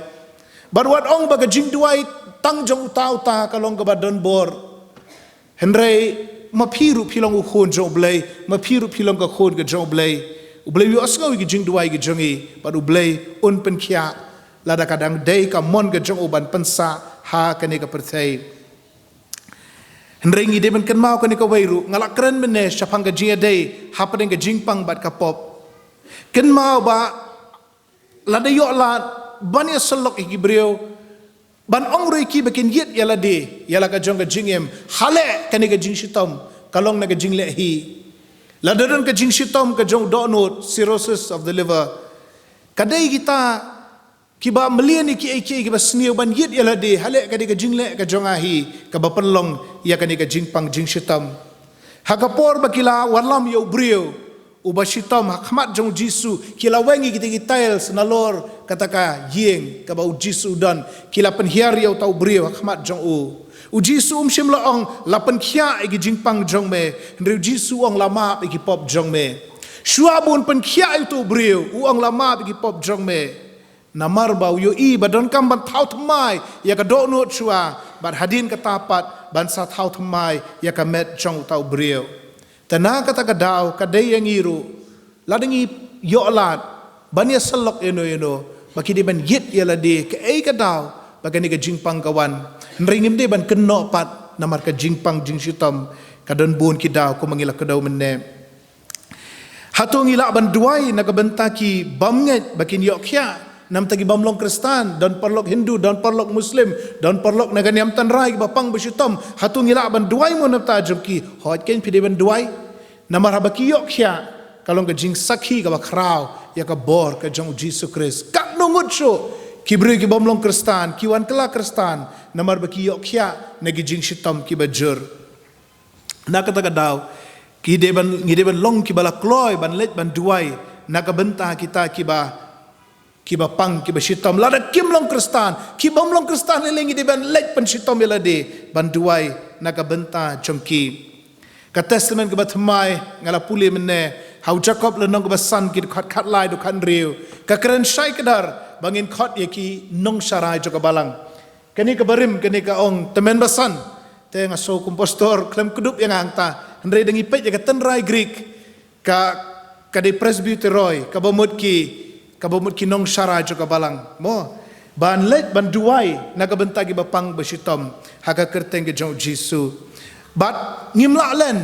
Bad wat ong ba ka jingduwai tang jong uta uta ka long kaba don bor. Hynrei ma phi ruh phi long u khun jong u Blei, ma phi ruh phi long ka khun ka jong u Blei. U Blei u ïohsngew ïa ki jingduwai ki jong ngi bad u Blei un pynkhiah lada ka dang dei ka mon ka jong u ban pynsah ha kane ka pyrthei. Hynrei ngi dei ban kynmaw kane kawei ruh, nga la kren mynne shaphang ka jingïadei hapdeng ka jingpang bad ka pop. Kynmaw ba lada ïoh lad ban ïasyllok ïa ki briew, ban ong ruh ïa ki ba kin ïit ïa lade ïa la ka jong ka jingim, haleh kane ka jingshitom ka long na ka jingleh hi. Lada don ka jingshitom ka jong u dohnud, cirrhosis of the liver, ka dei kita kiba mlien ïa kiei kiei, kiba sniew ban ïit ïa lade, haleh ka dei ka jingleh ka jong nga hi kaba pynlong ïa kane ka jingpang jingshitom. Ha ka por ba ki la wallam ïa u briew uba shitom ha khmat jong u Jisu, ki la weng ïa kita ki tiles nalor kata ka ïing kaba u Jisu u don, ki la pynhiar ïa uta u briew ha khmat jong u. U Jisu um shym la ong, la pynkhiah ïa ki jingpang jong me, hynrei u Jisu u ong, la map ïa ki pop jong me. Shuwa ba un pynkhiah ïa uta u briew, u ong, la map ïa ki pop jong me. Namar ba u ïohi ba donkam ban thaw thymmai ïa ka dohnud shuwa, bad hadien kata pat ban sa thaw thymmai ïa ka met jong uta u briew. Te na kata ka daw ka dei ïa ngi ruh, lada ngi ïoh lad ban ïasyllok ïano ïano, ba ki dei ban ïit ïa lade kaei ka daw ba kane ka jingpang ka wan. Hynrei ngim dei ban kynnoh pat, namar ka jingpang jingshitom ka don bun ki daw, kumba ngi la kdew mynne. Hato ngi lah ban duwai na ka bynta ki bym ngeit ba kin ïoh khiah, na ka bynta ki bym long Khristan, don paralok Hindu, don paralok Muslim, don paralok na ka niam tynrai, kiba pang ba shitom? Hato ngi lah ban duwai mo na ka bynta jong ki? Hooid, kein phi dei ban duwai. Namar haba ki ïoh khiah, ka long ka jingsakhi kaba khraw ïa ka bor ka jong u Jisu Khrist. Katno ngut shuh ki briew ki bym long Khristan ki wan kylla Khristan namar ba ki ïoh khiah na ki jingshitom kiba jur. Na kata ka daw, ki dei ban, ngi dei ban long kiba la kloi ban leit ban duwai na ka bynta kita kiba, kiba pang, kiba shitom. Lada kim long Khristan, ki bym long Khristan lei lei, ngi dei ban leit pynshitom ïa lade, ban duwai na ka bynta jong ki. Ka Testament kaba thymmai nga la pule mynne, ha u Jakob lynnong kaba san, ki dkhot khatlai haduh khathynriew, ka kren shai kdar ba ngin khot ïa ki nongsharai jong ka balang. Kane kaba rim, kane ka ong tymmen basan. Te nga sngew kum pastor khlem kdup ïa nga hangta, hynrei da ngi peit ïa ka tynrai Greek, ka, ka dei presbyteroi, kaba mut ki, kaba mut ki nongsharai jong ka balang, mo, ban leit ban duwai na ka bynta kiba pang ba shitom ha ka kyrteng ka jong u Jisu. Bad ngim lah len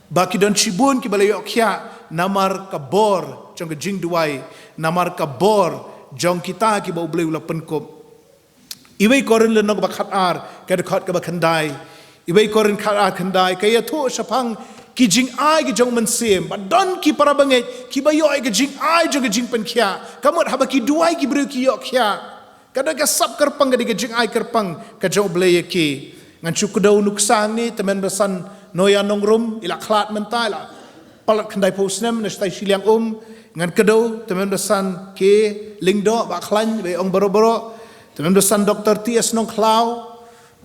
ba ki don shibun kiba la ïoh khiah namar ka bor jong ka jingduwai, namar ka bor jong kita kiba U Blei u la pynkup. Iwei Korinth lynnong kaba khatar, ka dkhot kaba khyndai. Iwei Korinth khatar khyndai ka ïathuh shaphang ki jingai ki jong u Mynsiem, ba don ki para bangeit kiba ïoh ïa ka jingai jong ka jingpynkhiah. Ka mut haba ki duwai ki briew ki ïoh khiah. Ka dei ka sap kyrpang, ka dei ka jingai kyrpang ka jong U Blei ïa ki. Ngan shu kdew nuksa hangne, tymmen basan Noya Nongrum, i la khlad mynta, i la palat khyndaiphew snem na shatai shiliang um. Ngan kdew tymmen basan K. Lyngdoh, Bah Khlaiñ, ba ong baroh baroh. Tymmen basan Doktor T S Nongkhlaw.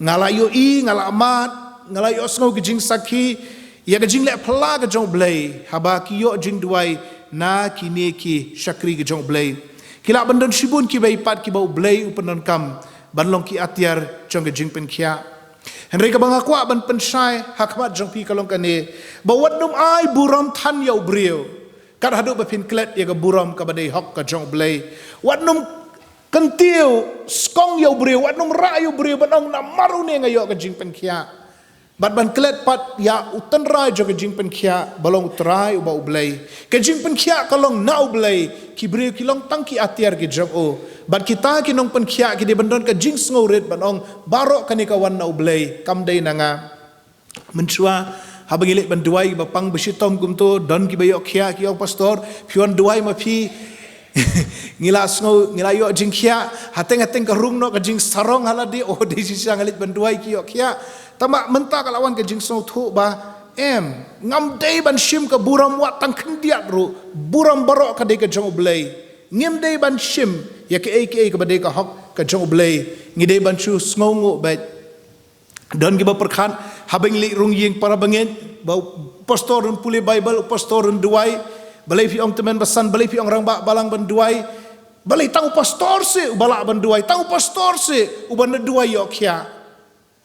Nga la ïohi, nga la mad, nga la ïohsngew ki jingsakhi ïa ka jingleh phylla ka jong U Blei haba ki ïoh jingduwai na kine ki shakri ka jong U Blei. Ki lah ban don shibun kiwei pat kiba U Blei u pyndonkam ban long ki atiar jong ka jingpynkhiah. Hynrei kaba nga kwah ban pynshai ha khmat jong phi ka long kane, ba wat nym ai burom than ïa u briew kat haduh ba phin klet ïa ka burom kaba dei hok ka jong U Blei. Wat nym kyntiew skong ïa u briew, wat nym rah ïa u briew ban ong, namar une nga ïoh ka jingpynkhiah. Bad ban klet pat ïa u tynrai jong ka jingpynkhiah, ba long U Trai uba U Blei. Ka jingpynkhiah ka long na U Blei, ki briew ki long tang ki atiar ki jong u. Bad kita ki nongpynkhiah ki dei ban don ka jingsngewrit ban ong, baroh kane ka wan na U Blei, kam dei na nga. Mynshuwa haba ngi leit ban duwai kiba pang ba shitom kumto, don kiba ïoh khiah, ki ong, pastor, phi wan duwai ma phi, ngi la sngew, ngi la ïoh jingkhiah. Hateng hateng ka rung noh ka jingsarong ha lade, oh, dei shisha nga leit ban duwai ki ïoh khiah. Tangba mynta ka la wan ka jingsngewthuh ba em, ngam dei ban shim ka burom wat tang khyndiat ruh, burom baroh ka dei ka jong U Blei. Ngim dei ban shim ïa kaei kaei kaba dei ka hok ka jong U Blei. Ngi dei ban shu sngewnguh beit. Don kiba pyrkhat haba ngi leit rung ïing para bangeit ba u pastor un pule Baibl, u pastor un duwai. Balei phi ong tymmen basan, balei phi ong rangbah balang ban duwai? Balei tang u pastor seh uba lah ban duwai, tang u pastor seh uba na duwai ïoh khiah.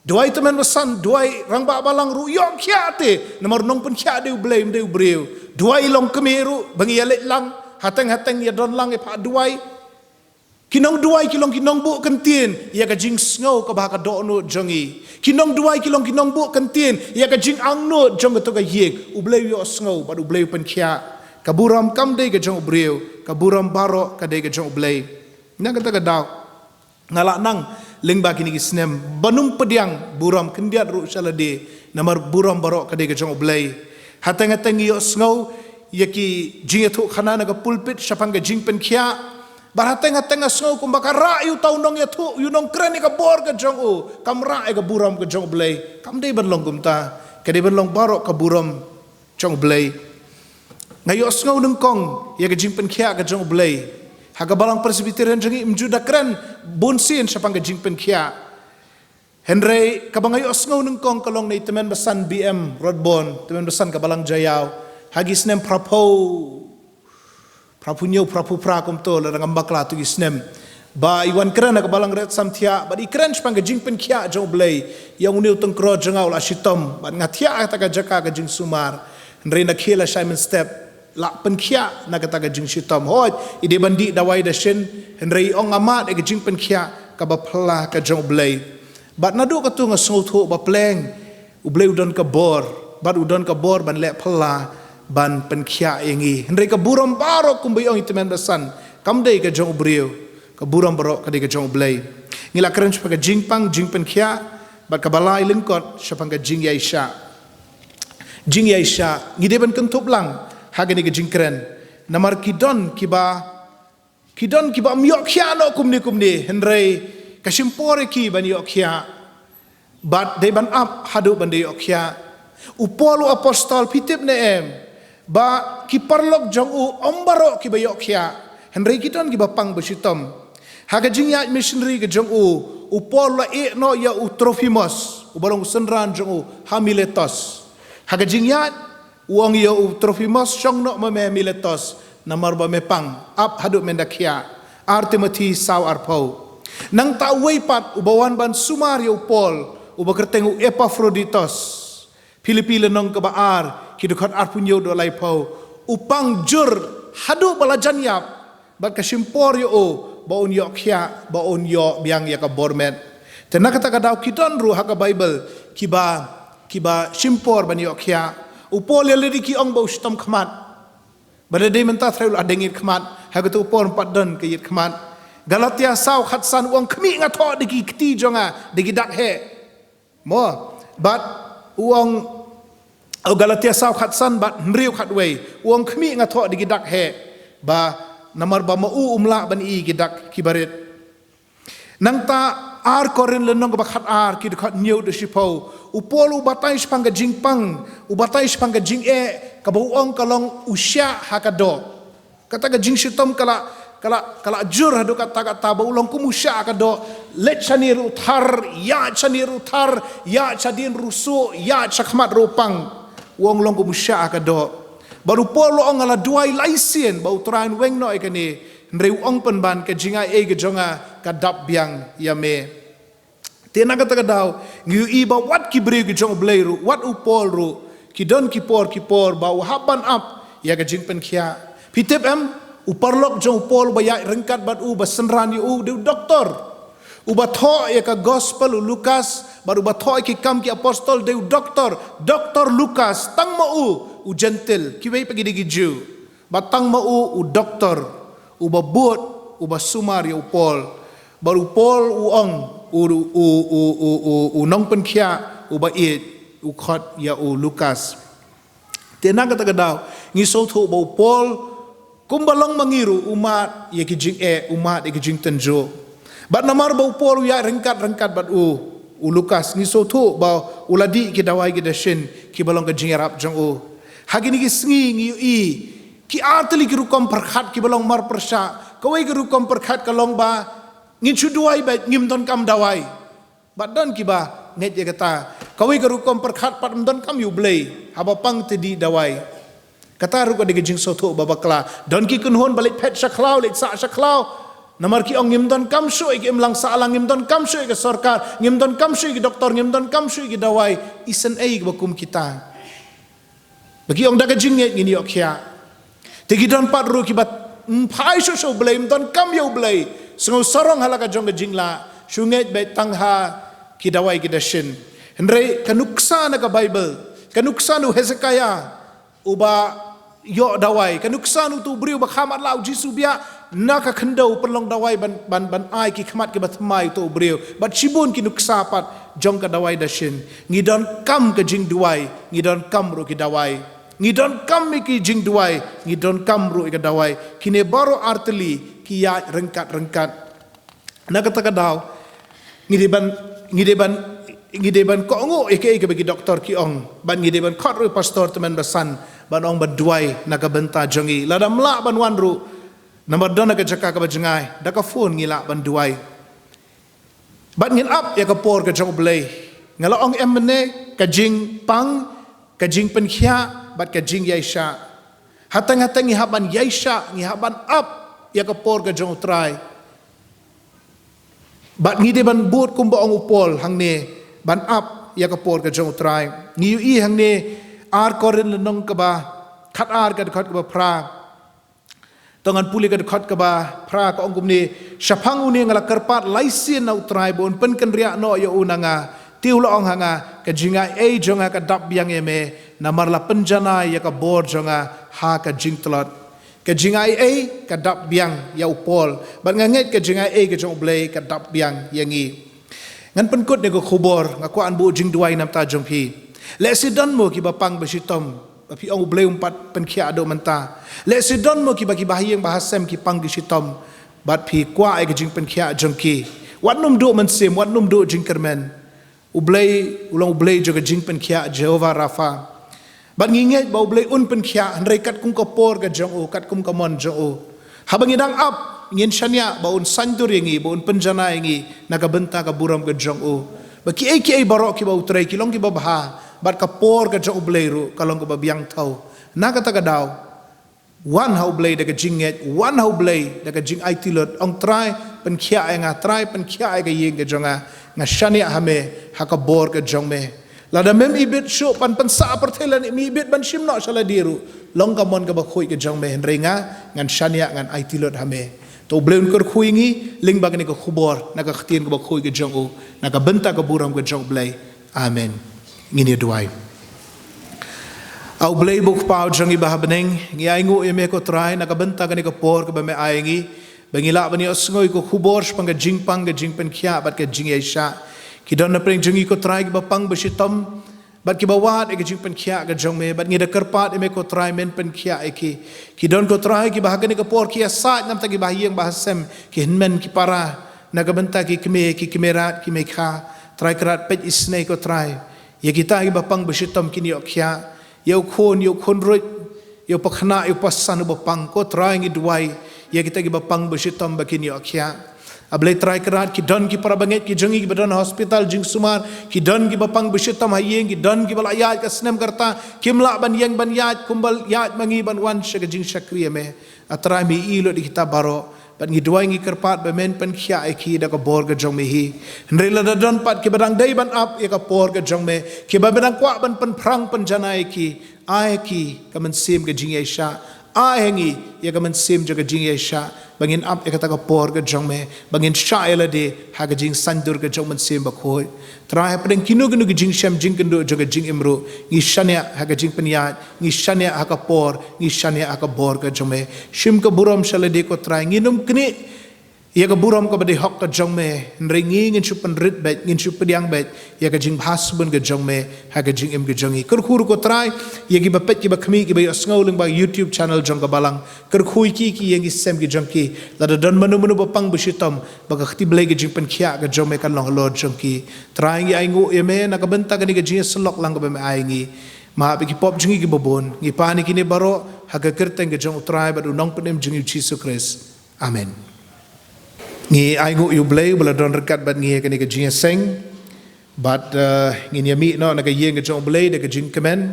Duwai tymmen basan, duwai rangbah balang ruh ïoh khiah te, namar nongpynkhiah dei U Blei, ym dei u briew. Duwai longkmie ruh ba ngi ïa leit lang, hateng hateng ïa don lang ïa phah duwai. Ki nongduwai ki long ki nongbuh kyntien ïa ka jingsngew kaba ha ka dohnud jong ngi. Ki nongduwai ki long ki nongbuh kyntien ïa ka jingangnud jong kato ka ïing. U Blei u ïohsngew bad U Blei u pynkhiah. Ka burom kam dei ka jong u briew, ka burom baroh ka dei ka jong U Blei. Na kata ka daw, nga la nang lyngba kine ki snem ban ym pdiang burom khyndiat ruh sha lade, namar burom baroh ka dei ka jong U Blei. Hateng hateng ngi ïohsngew ïa ki jingïathuhkhana na ka pulpit shaphang ka jingpynkhiah. Bad hateng hateng nga sngew kumba ka rah ïa uta u nongïathuh, ïa u nongkren ïa ka bor ka jong u, kam rah ïa ka burom ka jong U Blei. Kam dei ban long kumta. Ka dei ban long baroh ka burom jong U Blei. Nga ïohsngew nyngkong ïa ka jingpynkhiah ka jong U Blei. Ha ka Balang Presbyterian jong ngi ym ju da kren bunsien shaphang ka jingpynkhiah. Hynrei kaba nga ïohsngew nyngkong ka long na i Tymmen Basan B M Rodbourne, Tymmen Basan ka Balang Jaïaw, ha ki snem phraphew, phraphew hynñiew, phraphew phra kumto, lada ngam bakla, tu ki snem. Ba i wan kren ha ka Balang Red Samthiah, bad i kren shaphang ka jingpynkhiah jong U Blei ïa une u tyngkroh jong nga u la shitom, bad nga thiah ha kata ka jaka ka jingsumar. Hynrei na khie lashai mynstep la pynkhiah na kata ka jingshitom. Hooid, i dei ban dih dawai da shin, hynrei i ong nga mad ïa ka jingpynkhiah kaba phylla ka jong U Blei. Bad naduh kata nga sngewthuh ba pleng U Blei u don ka bor, bad u don ka bor ban leh phylla, ban pynkhiah ïa ngi. Hynrei ka burom baroh kumba i ong i Tymmen Basan, kam dei ka jong u briew, ka burom baroh ka dei ka jong U Blei. Ngi la kren shaphang ka jingpang, jingpynkhiah, bad kaba lai lyngkot shaphang ka jingïaishah. Jingïaishah, ngi dei ban kynthup lang ha kane ka jingkren. Namar ki don kiba, ki don kiba ym ïoh khiah noh kumne kumne, hynrei ka shim por ïa ki ban ïoh khiah. Bad dei ban ap haduh ban da ïoh khiah. U Paul u apostol, phi tip ne em ba ki paralok jong u ym baroh kiba ïoh khiah, hynrei ki don kiba pang ba shitom. Ha ka jingïaid missionary ka jong u, u Paul u la ïeh noh ïa u Trophimos, uba long u synran jong u, ha Miletos. Ha ka jingïaid, u ong ïa u Trophimos, shong noh ma me ha Miletos, namar ba me pang, ap haduh men da khiah. Ar Timothi saw arphew. Nangta uwei pat uba wan ban sumar ïa u Paul, uba kyrteng u Epaphroditos. Philippi lynnong kaba ar, ki dkhot arphew hynñiew haduh laiphew. U pang jur haduh ba la jan ïap, bad ka shim por ïa u ba un ïoh khiah, ba un ïoh biang ïa ka bor met. Te na kata ka daw ki don ruh ha ka Baibl kiba, kiba shim por ban ïoh khiah. U Paul ïa lade ki ong ba u shitom khmat. Ba da dei mynta trai u la dang ïit khmat, ha kata u Paul ym pat don ka ïit khmat. Galatia saw khatsan u ong, khmih nga thoh da ki kti jong nga, da ki dak heh. Mo, bad u ong, u Galatia saw khatsan bad hynriew khatwei, u ong khmih nga thoh da ki dak heh, ba namar ba ma u um lah ban ïohi ki dak kiba rit. Nangta ar Korinth lynnong kaba khatar, ki dkhot hynñiew haduh shiphew, u Paul u batai shaphang ka jingpang, u batai shaphang ka jingeh, kaba u ong ka long u shiah ha ka doh. Kata ka jingshitom ka la, ka la, ka la jur haduh katta katta ba u long kum u shiah ha ka doh. Leit shane ruh thar, ïaid shane ruh thar, ïaid shadien ruh suh, ïaid shakhmat ruh pang. U ong long kum u shiah ha ka doh. Bad u Paul u ong nga la duwai lai sien ba U Trai un weng noh ïa kane. Hynrei u ong pynban ka jingai ei ka jong nga ka dap biang ïa me. Te na kata ka daw, ngi ïohi ba wat ki briew ki jong U Blei ruh, wat u Paul ruh, ki don ki por ki por ba u hap ban ap ïa ka jingpynkhiah. Phi tip em, u paralok jong u Paul uba ïaid ryngkat bad u, ba synran ïa u, dei u doktor. Uba thoh ïa ka gospel u Lukas, bad uba thoh ïa ki kam ki apostol, dei u doktor. Doktor Lukas, tang ma u, u Jentil, kiwei pat ki dei ki Jiw. Bad tang ma u, u doktor, uba bud, uba sumar ïa u Paul. Bad u Paul u ong, u, u nongpynkhiah, uba ïeit, u khot ïa u Lukas. Te na kata ka daw, ngi sngewthuh ba u Paul, kumba long ma ngi ruh, u mad ïa ki jingeh, u mad ïa ki jingtynjuh. Bad namar ba u Paul u ïaid ryngkat ryngkat bad u, u Lukas, ngi sngewthuh ba u la dih ki dawai ki dashin, kiba long ka jingïarap jong u. Ha kine ki sngi ngi ïohi ki ar tylli ki rukom pyrkhat kiba long marpyrshah. Kawei ka rukom pyrkhat ka long ba ngin shu duwai beit, ngim donkam dawai. Bad don kiba ngeit ïa kata. Kawei ka rukom pyrkhat pat ym donkam ïa U Blei haba pang te dih dawai. Kata ruh ka dei ka jingsngewthuh ba bakla. Don ki kynhun ba leit phet sha khlaw, leit sah sha khlaw. Namar ki ong ngim donkam shuh ïa ki imlang sahlang, ngim donkam shuh ïa ka sorkar, ngim donkam shuh ïa ki doktor, ngim donkam shuh ïa ki dawai. Isynei kiba kum kita. Ba ki ong da ka jingngeit ngin ïoh khiah. Te ki don pat ruh kiba ym phai shuh sha U Blei, ym donkam ïa U Blei. Sngew sarong ha la ka jong ka jinglah, shu ngeit beit tang ha ki dawai ki dashin. Hynrei ka nuksa na ka Baibl, ka nuksa na u Hezekiah, uba ïoh dawai. Ka nuksa na uto u briew ba kha matlah, u Jisu biang na ka khyndew, pynlong dawai ban, ban, ban ai ki khmat kiba thymmai uto u briew. Bad shibun ki nuksa pat jong ka dawai dashin. Ngi donkam ka jingduwai, ngi donkam ruh ki dawai. Ngi donkam ïa ki jingduwai, ngi donkam ruh ïa ka dawai. Kine baroh artylli ki ïaid ryngkat-ryngkat. Na kata ka daw, ngi dei ban, ngi dei ban, ngi dei ban kohnguh ïa kaei kaba ki doktor ki ong. Bad ngi dei ban khot ruh ïa u pastor tymmen basan ban ong ban duwai na ka bynta jong ngi. Lada ym lah ban wan ruh, namar don ha ka jaka kaba jngai, da ka phone ngi lah ban duwai. Bad ngin ap ïa ka por ka jong U Blei. Nga la ong em mynne, ka jingpang, ka jingpynkhiah bad ka jingïaishah. Hateng-hateng ngi hap ban ïaishah, ngi hap ban ap ïa ka por ka jong U Trai. Bad ngi dei ban bud kumba ong u Paul hangne, ban ap ïa ka por ka jong U Trai. Ngi ïohi hangne, ar Korinth lynnong kaba khatar, ka dkhot kaba phra. To ngan pule ka dkhot kaba phra, ka ong kumne: Shaphang une nga la kyrpad lai sien na U Trai ba un pynkynriah noh ïa u na nga. Te u la ong ha nga, ka jingaiei jong nga ka dap biang ïa me, namar la pynjanai ïa ka bor jong nga ha ka jingtlot. Ka jingaiei ka dap biang ïa u Paul, bad nga ngeit ka jingaiei ka jong U Blei ka dap biang ïa ngi. Ngan pynkut ïa ka khubor, nga kwah ban buh jingduwai namar ta jong phi. Lehse don mo kiba pang ba shitom, ba phi ong U Blei um pat pynkhiah haduh mynta. Lehse don mo kiba, kiba ha ïing ba ha sem ki pang ki shitom, bad phi kwah ïa ka jingpynkhiah jong ki. Wat nym duh mynsiem, wat nym duh jingkyrmen. U Blei u long U Blei jong ka jingpynkhiah, Jehovah Rapha. Bad ngi ngeit ba U Blei un pynkhiah, hynrei katkum ka por ka jong u, katkum ka mon jong u. Haba ngi dang ap, ngin shaniah ba un saiñdur ïa ngi, ba un pynjanai ïa ngi na ka bynta ka burom ka jong u. Ba kiei kiei baroh kiba u trei ki long kiba bha, bad ka por ka jong U Blei ruh ka long kaba biang thaw. Na kata ka daw, wan ha U Blei da ka jingngeit, wan ha U Blei da ka jingaiti lut, ong: Trai, pynkhiah ïa nga, Trai, pynkhiah ïa ka ïing ka jong nga, nga shaniah ha me ha ka bor ka jong me. Lada mem ibit shuh ban pynsah pyrthei lane mem ibit ban shim noh sha lade ruh, long ka mon kaba khuid ka jong me, hynrei nga ngan shaniah, ngan aiti lut ha me. To U Blei un kyrkhu ïa ngi lyngba kane ka khubor na ka ktien kaba khuid ka jong u, na ka bynta ka burom ka jong U Blei. Amen. Ngin ïa duwai. A U Blei ba u Kpa jong ngi ba ha bneng, ngi ainguh ïa me ko Trai na ka bynta kane ka por kaba me ai ngi, ba ngi lah ban ïohsngew ïa ka khubor shaphang ka jingpang, ka jingpynkhiah bad ka jingïaishah. Ki don na pdeng jong ngi ko Trai kiba pang ba shitom, bad kiba wad ïa ka jingpynkhiah ka jong me, bad ngi da kyrpad ïa me ko Trai men pynkhiah ïa ki. Ki don ko Trai kiba ha kane ka por ki ïasaid namar ta kiba ha ïing ba ha sem, ki hynmen ki para, na ka bynta ki kmie, ki kmie rat, ki mei kha. Trai Kynrad, peit isynei ko Trai ïa kita kiba pang ba shitom kin ïoh khiah, ïa u khun, ïa u khun ruh, ïa u pakhynnah, ïa u pasan uba pang. Ko Trai ngi duwai ïa kita kiba pang ba shitom ba kin ïoh khiah. A Blei Trai Kynrad, ki don ki para bangeit ki jong ngi kiba don hospital jingsumar, ki don kiba pang ba shitom ha ïing, ki don kiba la ïaid ka snem ka rta, kim lah ban ïeng ban ïaid kumba ïaid ma ngi ban wan sha ka jingshakri ïa me. A Trai me i lut ïa kita baroh, bad ngi duwai ngi kyrpad ba men pynkhiah ïa ki da ka bor ka jong me hi. Hynrei lada don pat kiba dang dei ban ap ïa ka por ka jong me, kiba me dang kwah ban pynphrang pynjanai ïa ki, ai ïa ki ka mynsiem ka jingïaishah, ai ha ngi ïa ka mynsiem jong ka jingïaishah, ba ngin ap ïa kata ka por ka jong me, ba ngin shah ïa lade ha ka jingsaiñdur ka jong u Mynsiem Bakhuid. Trai, hapdeng kino kino ki jingshem jingkynduh jong ka jingim ruh, ngi shaniah ha ka jingpynïaid, ngi shaniah ha ka por, ngi shaniah ha ka bor ka jong me. Shim ka burom sha lade ko Trai, ngin ym knieh ïa ka burom kaba dei hok ka jong me, hynrei ngi ngin shu pynrit beit, ngin shu pdiang beit ïa ka jingbha sbun ka jong me ha ka jingim ka jong ngi. Kyrkhu ruh ko Trai ïa kiba peit kiba khmih, kiba ïohsngew lyngba YouTube channel jong ka Balang. Kyrkhu ïa ki, ki ïing ki sem ki jong ki. Lada don mano mano ba pang ba shitom, ba ka kti Blei ka jingpynkhiah ka jong me kan long halor jong ki. Trai, ngi ainguh ïa me na ka bynta kane ka jingïasyllok lang kaba me ai ngi. Map ïa ki pop jong ngi kiba bun. Ngi pan ïa kine baroh ha ka kyrteng ka jong u Trai bad u Nongpynim jong ngi u Jisu Khrist. Amen. Ngi ainguh ïa u Blei uba la don ryngkat bad ngi ha kane ka jingïaseng. Bad, eh, ngin ïa mih noh na ka ïing ka jong u Blei da ka jingkmen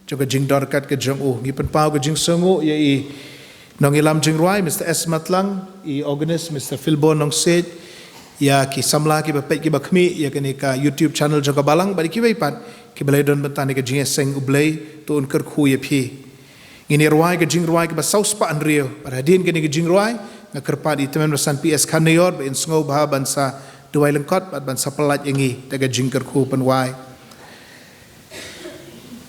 jong ka jingdon ryngkat ka jong u. Ngi pynpaw ka jingsngewnguh ïa i nongïalam jingrwai, Mister S Matlang, i organist, Mister Philbon Nongsiej, ïa ki samla kiba peit kiba khmih ïa kane ka YouTube channel jong ka Balang, bad ïa kiwei pat kiba la ïadon bynta na ka jingïaseng. U Blei to un kyrkhu ïa phi. Ngin ïa rwai ka jingrwai kaba saw spah hynriew. Bad hadien kane ka jingrwai, Nga kyrpad ïa i tymmen basan P S Khannaior ba in sngewbha ban sa duwai lyngkot bad ban sa pyllait ïa ngi da ka jingkyrkhu pynwai.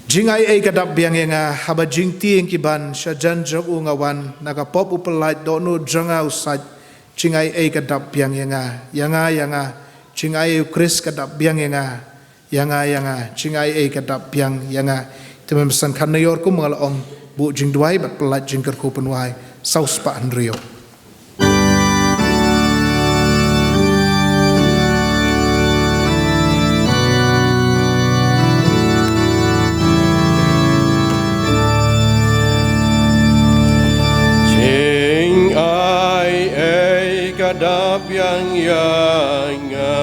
Jingaiei ka dap biang ïa nga, haba jingtieng ki ban, sha jan jong u nga wan, na ka pop u pyllait, dohnud jong nga u sait. Jingaiei ka dap biang ïa nga, ïa nga, ïa nga. Jingaiei u Khrist ka dap biang ïa nga, ïa nga, ïa nga. Jingaiei ka dap biang ïa nga. Te mynsan Khannaior kum nga la ong, buh jingduwai bad pyllait jingkyrkhu pynwai. Saw spah hynriew. Jingaiei ka dap biang ïa nga.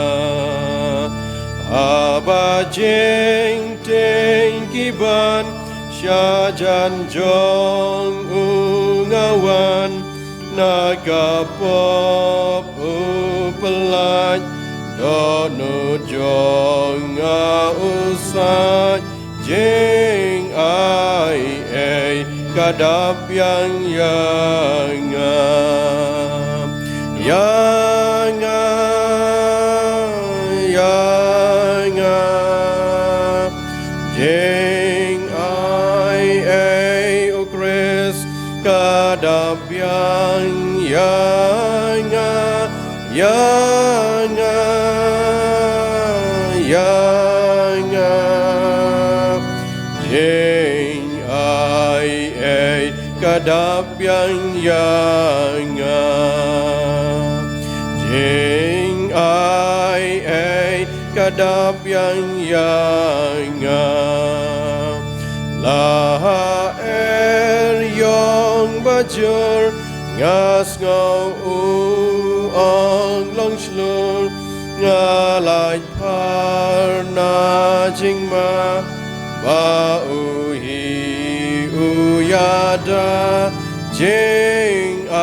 Haba jingtieng ki ban, sha jan jong u nga wan, na ka pop u pyllait, dohnud jong nga u sait. Jingaiei ka dap biang ïa nga, ïa nga, ïa nga. Jingaiei u Khrist ka dap biang ïa nga, ïa nga, ïa nga. Jingaiei ka dap biang ïa nga. Jingaiei ka dap biang ïa nga. La ha er ïong ba jur, nga sngew u ong long shlur, nga lait phar na jingma, ba u hi u ïada. Jingaiei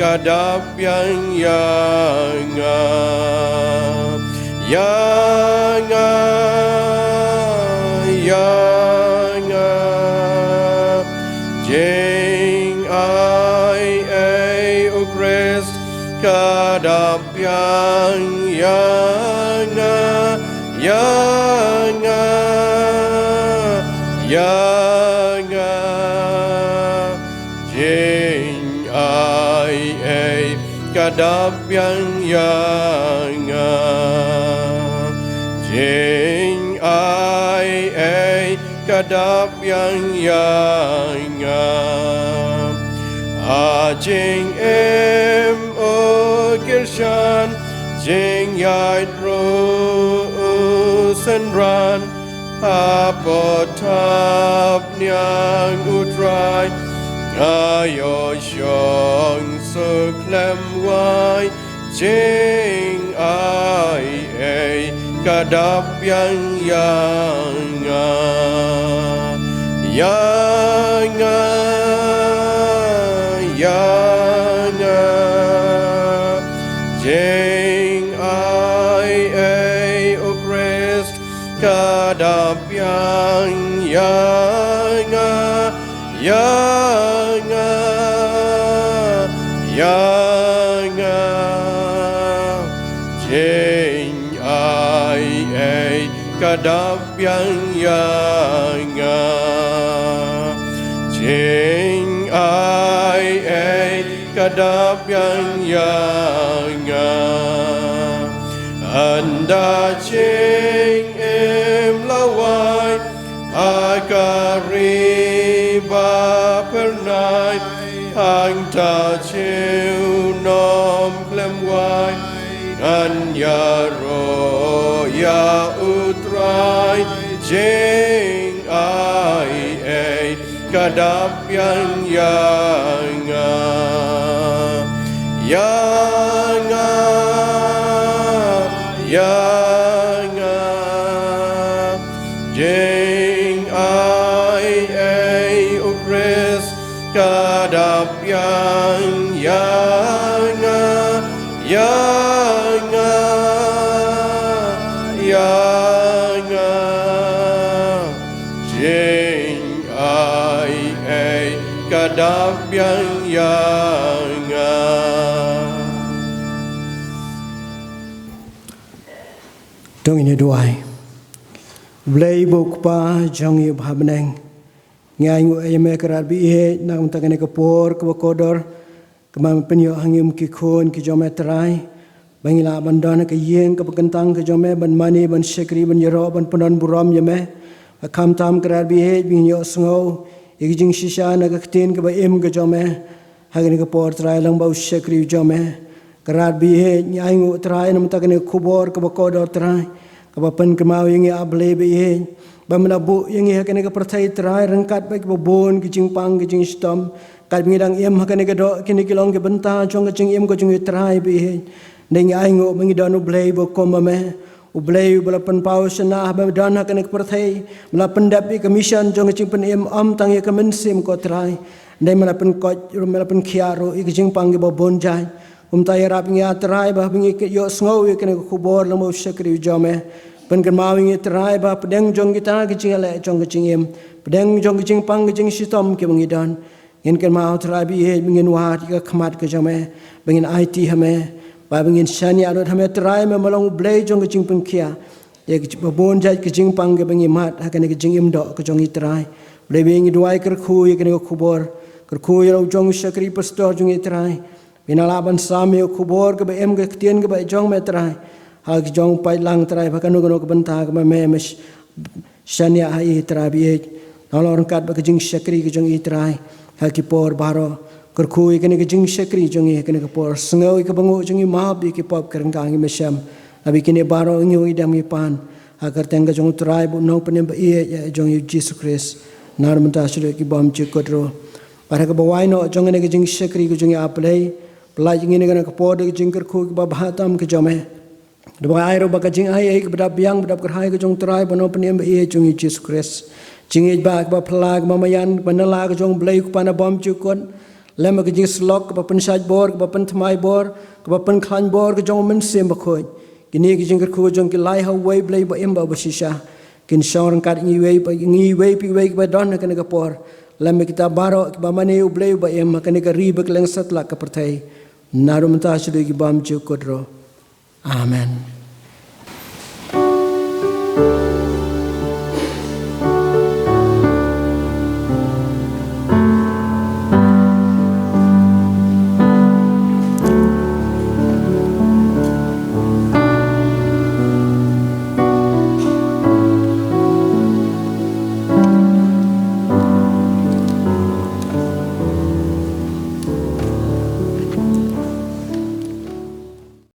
ka dap biang ïa nga, ïa nga, ïa nga. Jingaiei u Khrist ka dap biang ïa nga, ïa nga, ïa nga. Jingaiei ka dap biang ïa nga. Jingaiei ka dap biang ïa nga. Ha jingim u kyrshan, jingïaid ruh u synran, hapoh thapniang u Trai, nga ïoh shong suk khlem wai. Jingaiei ka dap biang ïa nga, ïa nga, ïa nga. Jingaiei u Khrist ka dap biang ïa nga, ïa nga, ïa nga. Jingaiei ka dap biang ïa nga. Jingaiei ka dap biang ïa nga. Ynda jingim la wai ha ka ri ba phyrnai, hangta junom khlem wai, ngan ïaroh ïa u Trai. Jingaiei ka dap biang ïa nga, ïa nga, ïa nga. Jingaiei u Khrist ka dap biang ïa nga, ïa nga, ïa nga. Jingaiei ka Dap biang ïa nga. To ngin ïa duwai. Blei ba u Kpa jong ngi uba ha bneng, ngi ainguh ïa me Kynrad ba ïeit na ka bynta kane ka por kaba kordor, kaba me pynïoh ha ngi kum ki khun ki jong me Trai, ba ngin lah ban don ha ka ïing kaba kyntang ka jong me, ban mane, ban shakri, ban ïaroh, ban pyndon burom ïa me. Ba khamtam Kynrad ba ïeit ba ngin ïohsngew ïa ka jingshisha na ka ktien kaba im ka jong me ha kane ka por Trai, lang bad u shakri u jong me. Kynrad ba ïeit, ngi ainguh Trai na ka bynta kane ka khubor kaba kordor Trai, kaba pynkynmaw ïa ngi, A Blei ba ïeit, ba me la buh ïa ngi ha kane ka pyrthei Trai ryngkat bad kiba bun ki jingpang ki jingshitom. Katba ngi dang im ha kane ka doh, kine ki long ki bynta jong ka jingim ka jong ngi Trai ba ïeit. Hynrei ngi ainguh ba ngi don U Blei uba kum ma me, U Blei uba la pynpaw shynna ba me don ha kane ka pyrthei, me la pyndep ïa ka mission jong ka jingpynim, ym tang ïa ka mynsiem ko Trai, hynrei me la pynkoit ruh, me la pynkhiah ruh ïa ka jingpang kiba bun jait. Kumta ïarap ïa ngi A Trai ba haba ngi ïohsngew ïa kane ka khubor lang bad u shakri u jong me, pynkynmaw ïa ngi Trai ba hapdeng jong kita ki jingïaleh jong ka jingim, hapdeng jong ki jingpang ki jingshitom kiba ngi don, ngin kynmaw Trai ba ïeit ba ngin wad ïa ka khmat ka jong me, ba ngin aiti ha me, ba, ba ngin shaniah lut ha me Trai, me ma long U Blei jong ka jingpynkhiah ïa kiba bun jait ki jingpang kiba ngi mad ha kane ka jingim doh ka jong ngi Trai. Blei ba ïeit, ngi duwai kyrkhu ïa kane ka khubor, kyrkhu ïa la u jong u shakri pastor jong ngi Trai, ba ngin lah ban sam ïa ka khubor kaba im, ka ktien kaba jong me Trai, ha ka jingpait lang Trai, ba kano kano ka bynta kaba me, me sh-, shaniah ha i Trai ba ïeit. Nalor ryngkat bad ka jingshakri ka jong i Trai ha ki por baroh. Kyrkhu ïa kane ka jingshakri jong i ha kane ka por, sngew ïa ka bynguh jong i, map ïa ki pop ki ryngkang, ngi me shem. Naba ïa kine baroh ngi ïoh, ngi dem, ngi pan ha ka kyrteng ka jong u Trai bad u Nongpynim ba ïeit ïa jong ngi U Jisu Khrist, na ka bynta sha ki bymjukut ruh. Bad ha kaba wai noh jong kane ka jingshakri ka jong i A Blei, pyllait ïa ngi ha kane ka por da ka jingkyrkhu kaba bha tam ka jong me. Da ba ai ruh ba ka jingai ei kaba dap biang, ba dap kyrhai ka jong u Trai bad u Nongpynim ba ïeit jong ngi U Jisu Khrist. Jingïeit ba, kaba phylla, kaba maïan, kaba nylla ka jong U Blei U Kpa na bymjukut, lem bad ka jingsyllok kaba pynshait bor, kaba pynthymmai bor, kaba pynkhlaiñ bor ka jong U Mynsiem Bakhuid. Kine ki jingkyrkhu jong ngi ki lai ha uwei U Blei ba im bad ba shisha. Kin shong ryngkat ïa ngi iwei pa, ïa ngi iwei pa iwei kiba don ha kane ka por, lem bad kita baroh kiba mane ïa U Blei uba im ha kane ka ri ba kylleng satlak ka pyrthei, na ka bynta sha ki bymjukut ruh. Amen.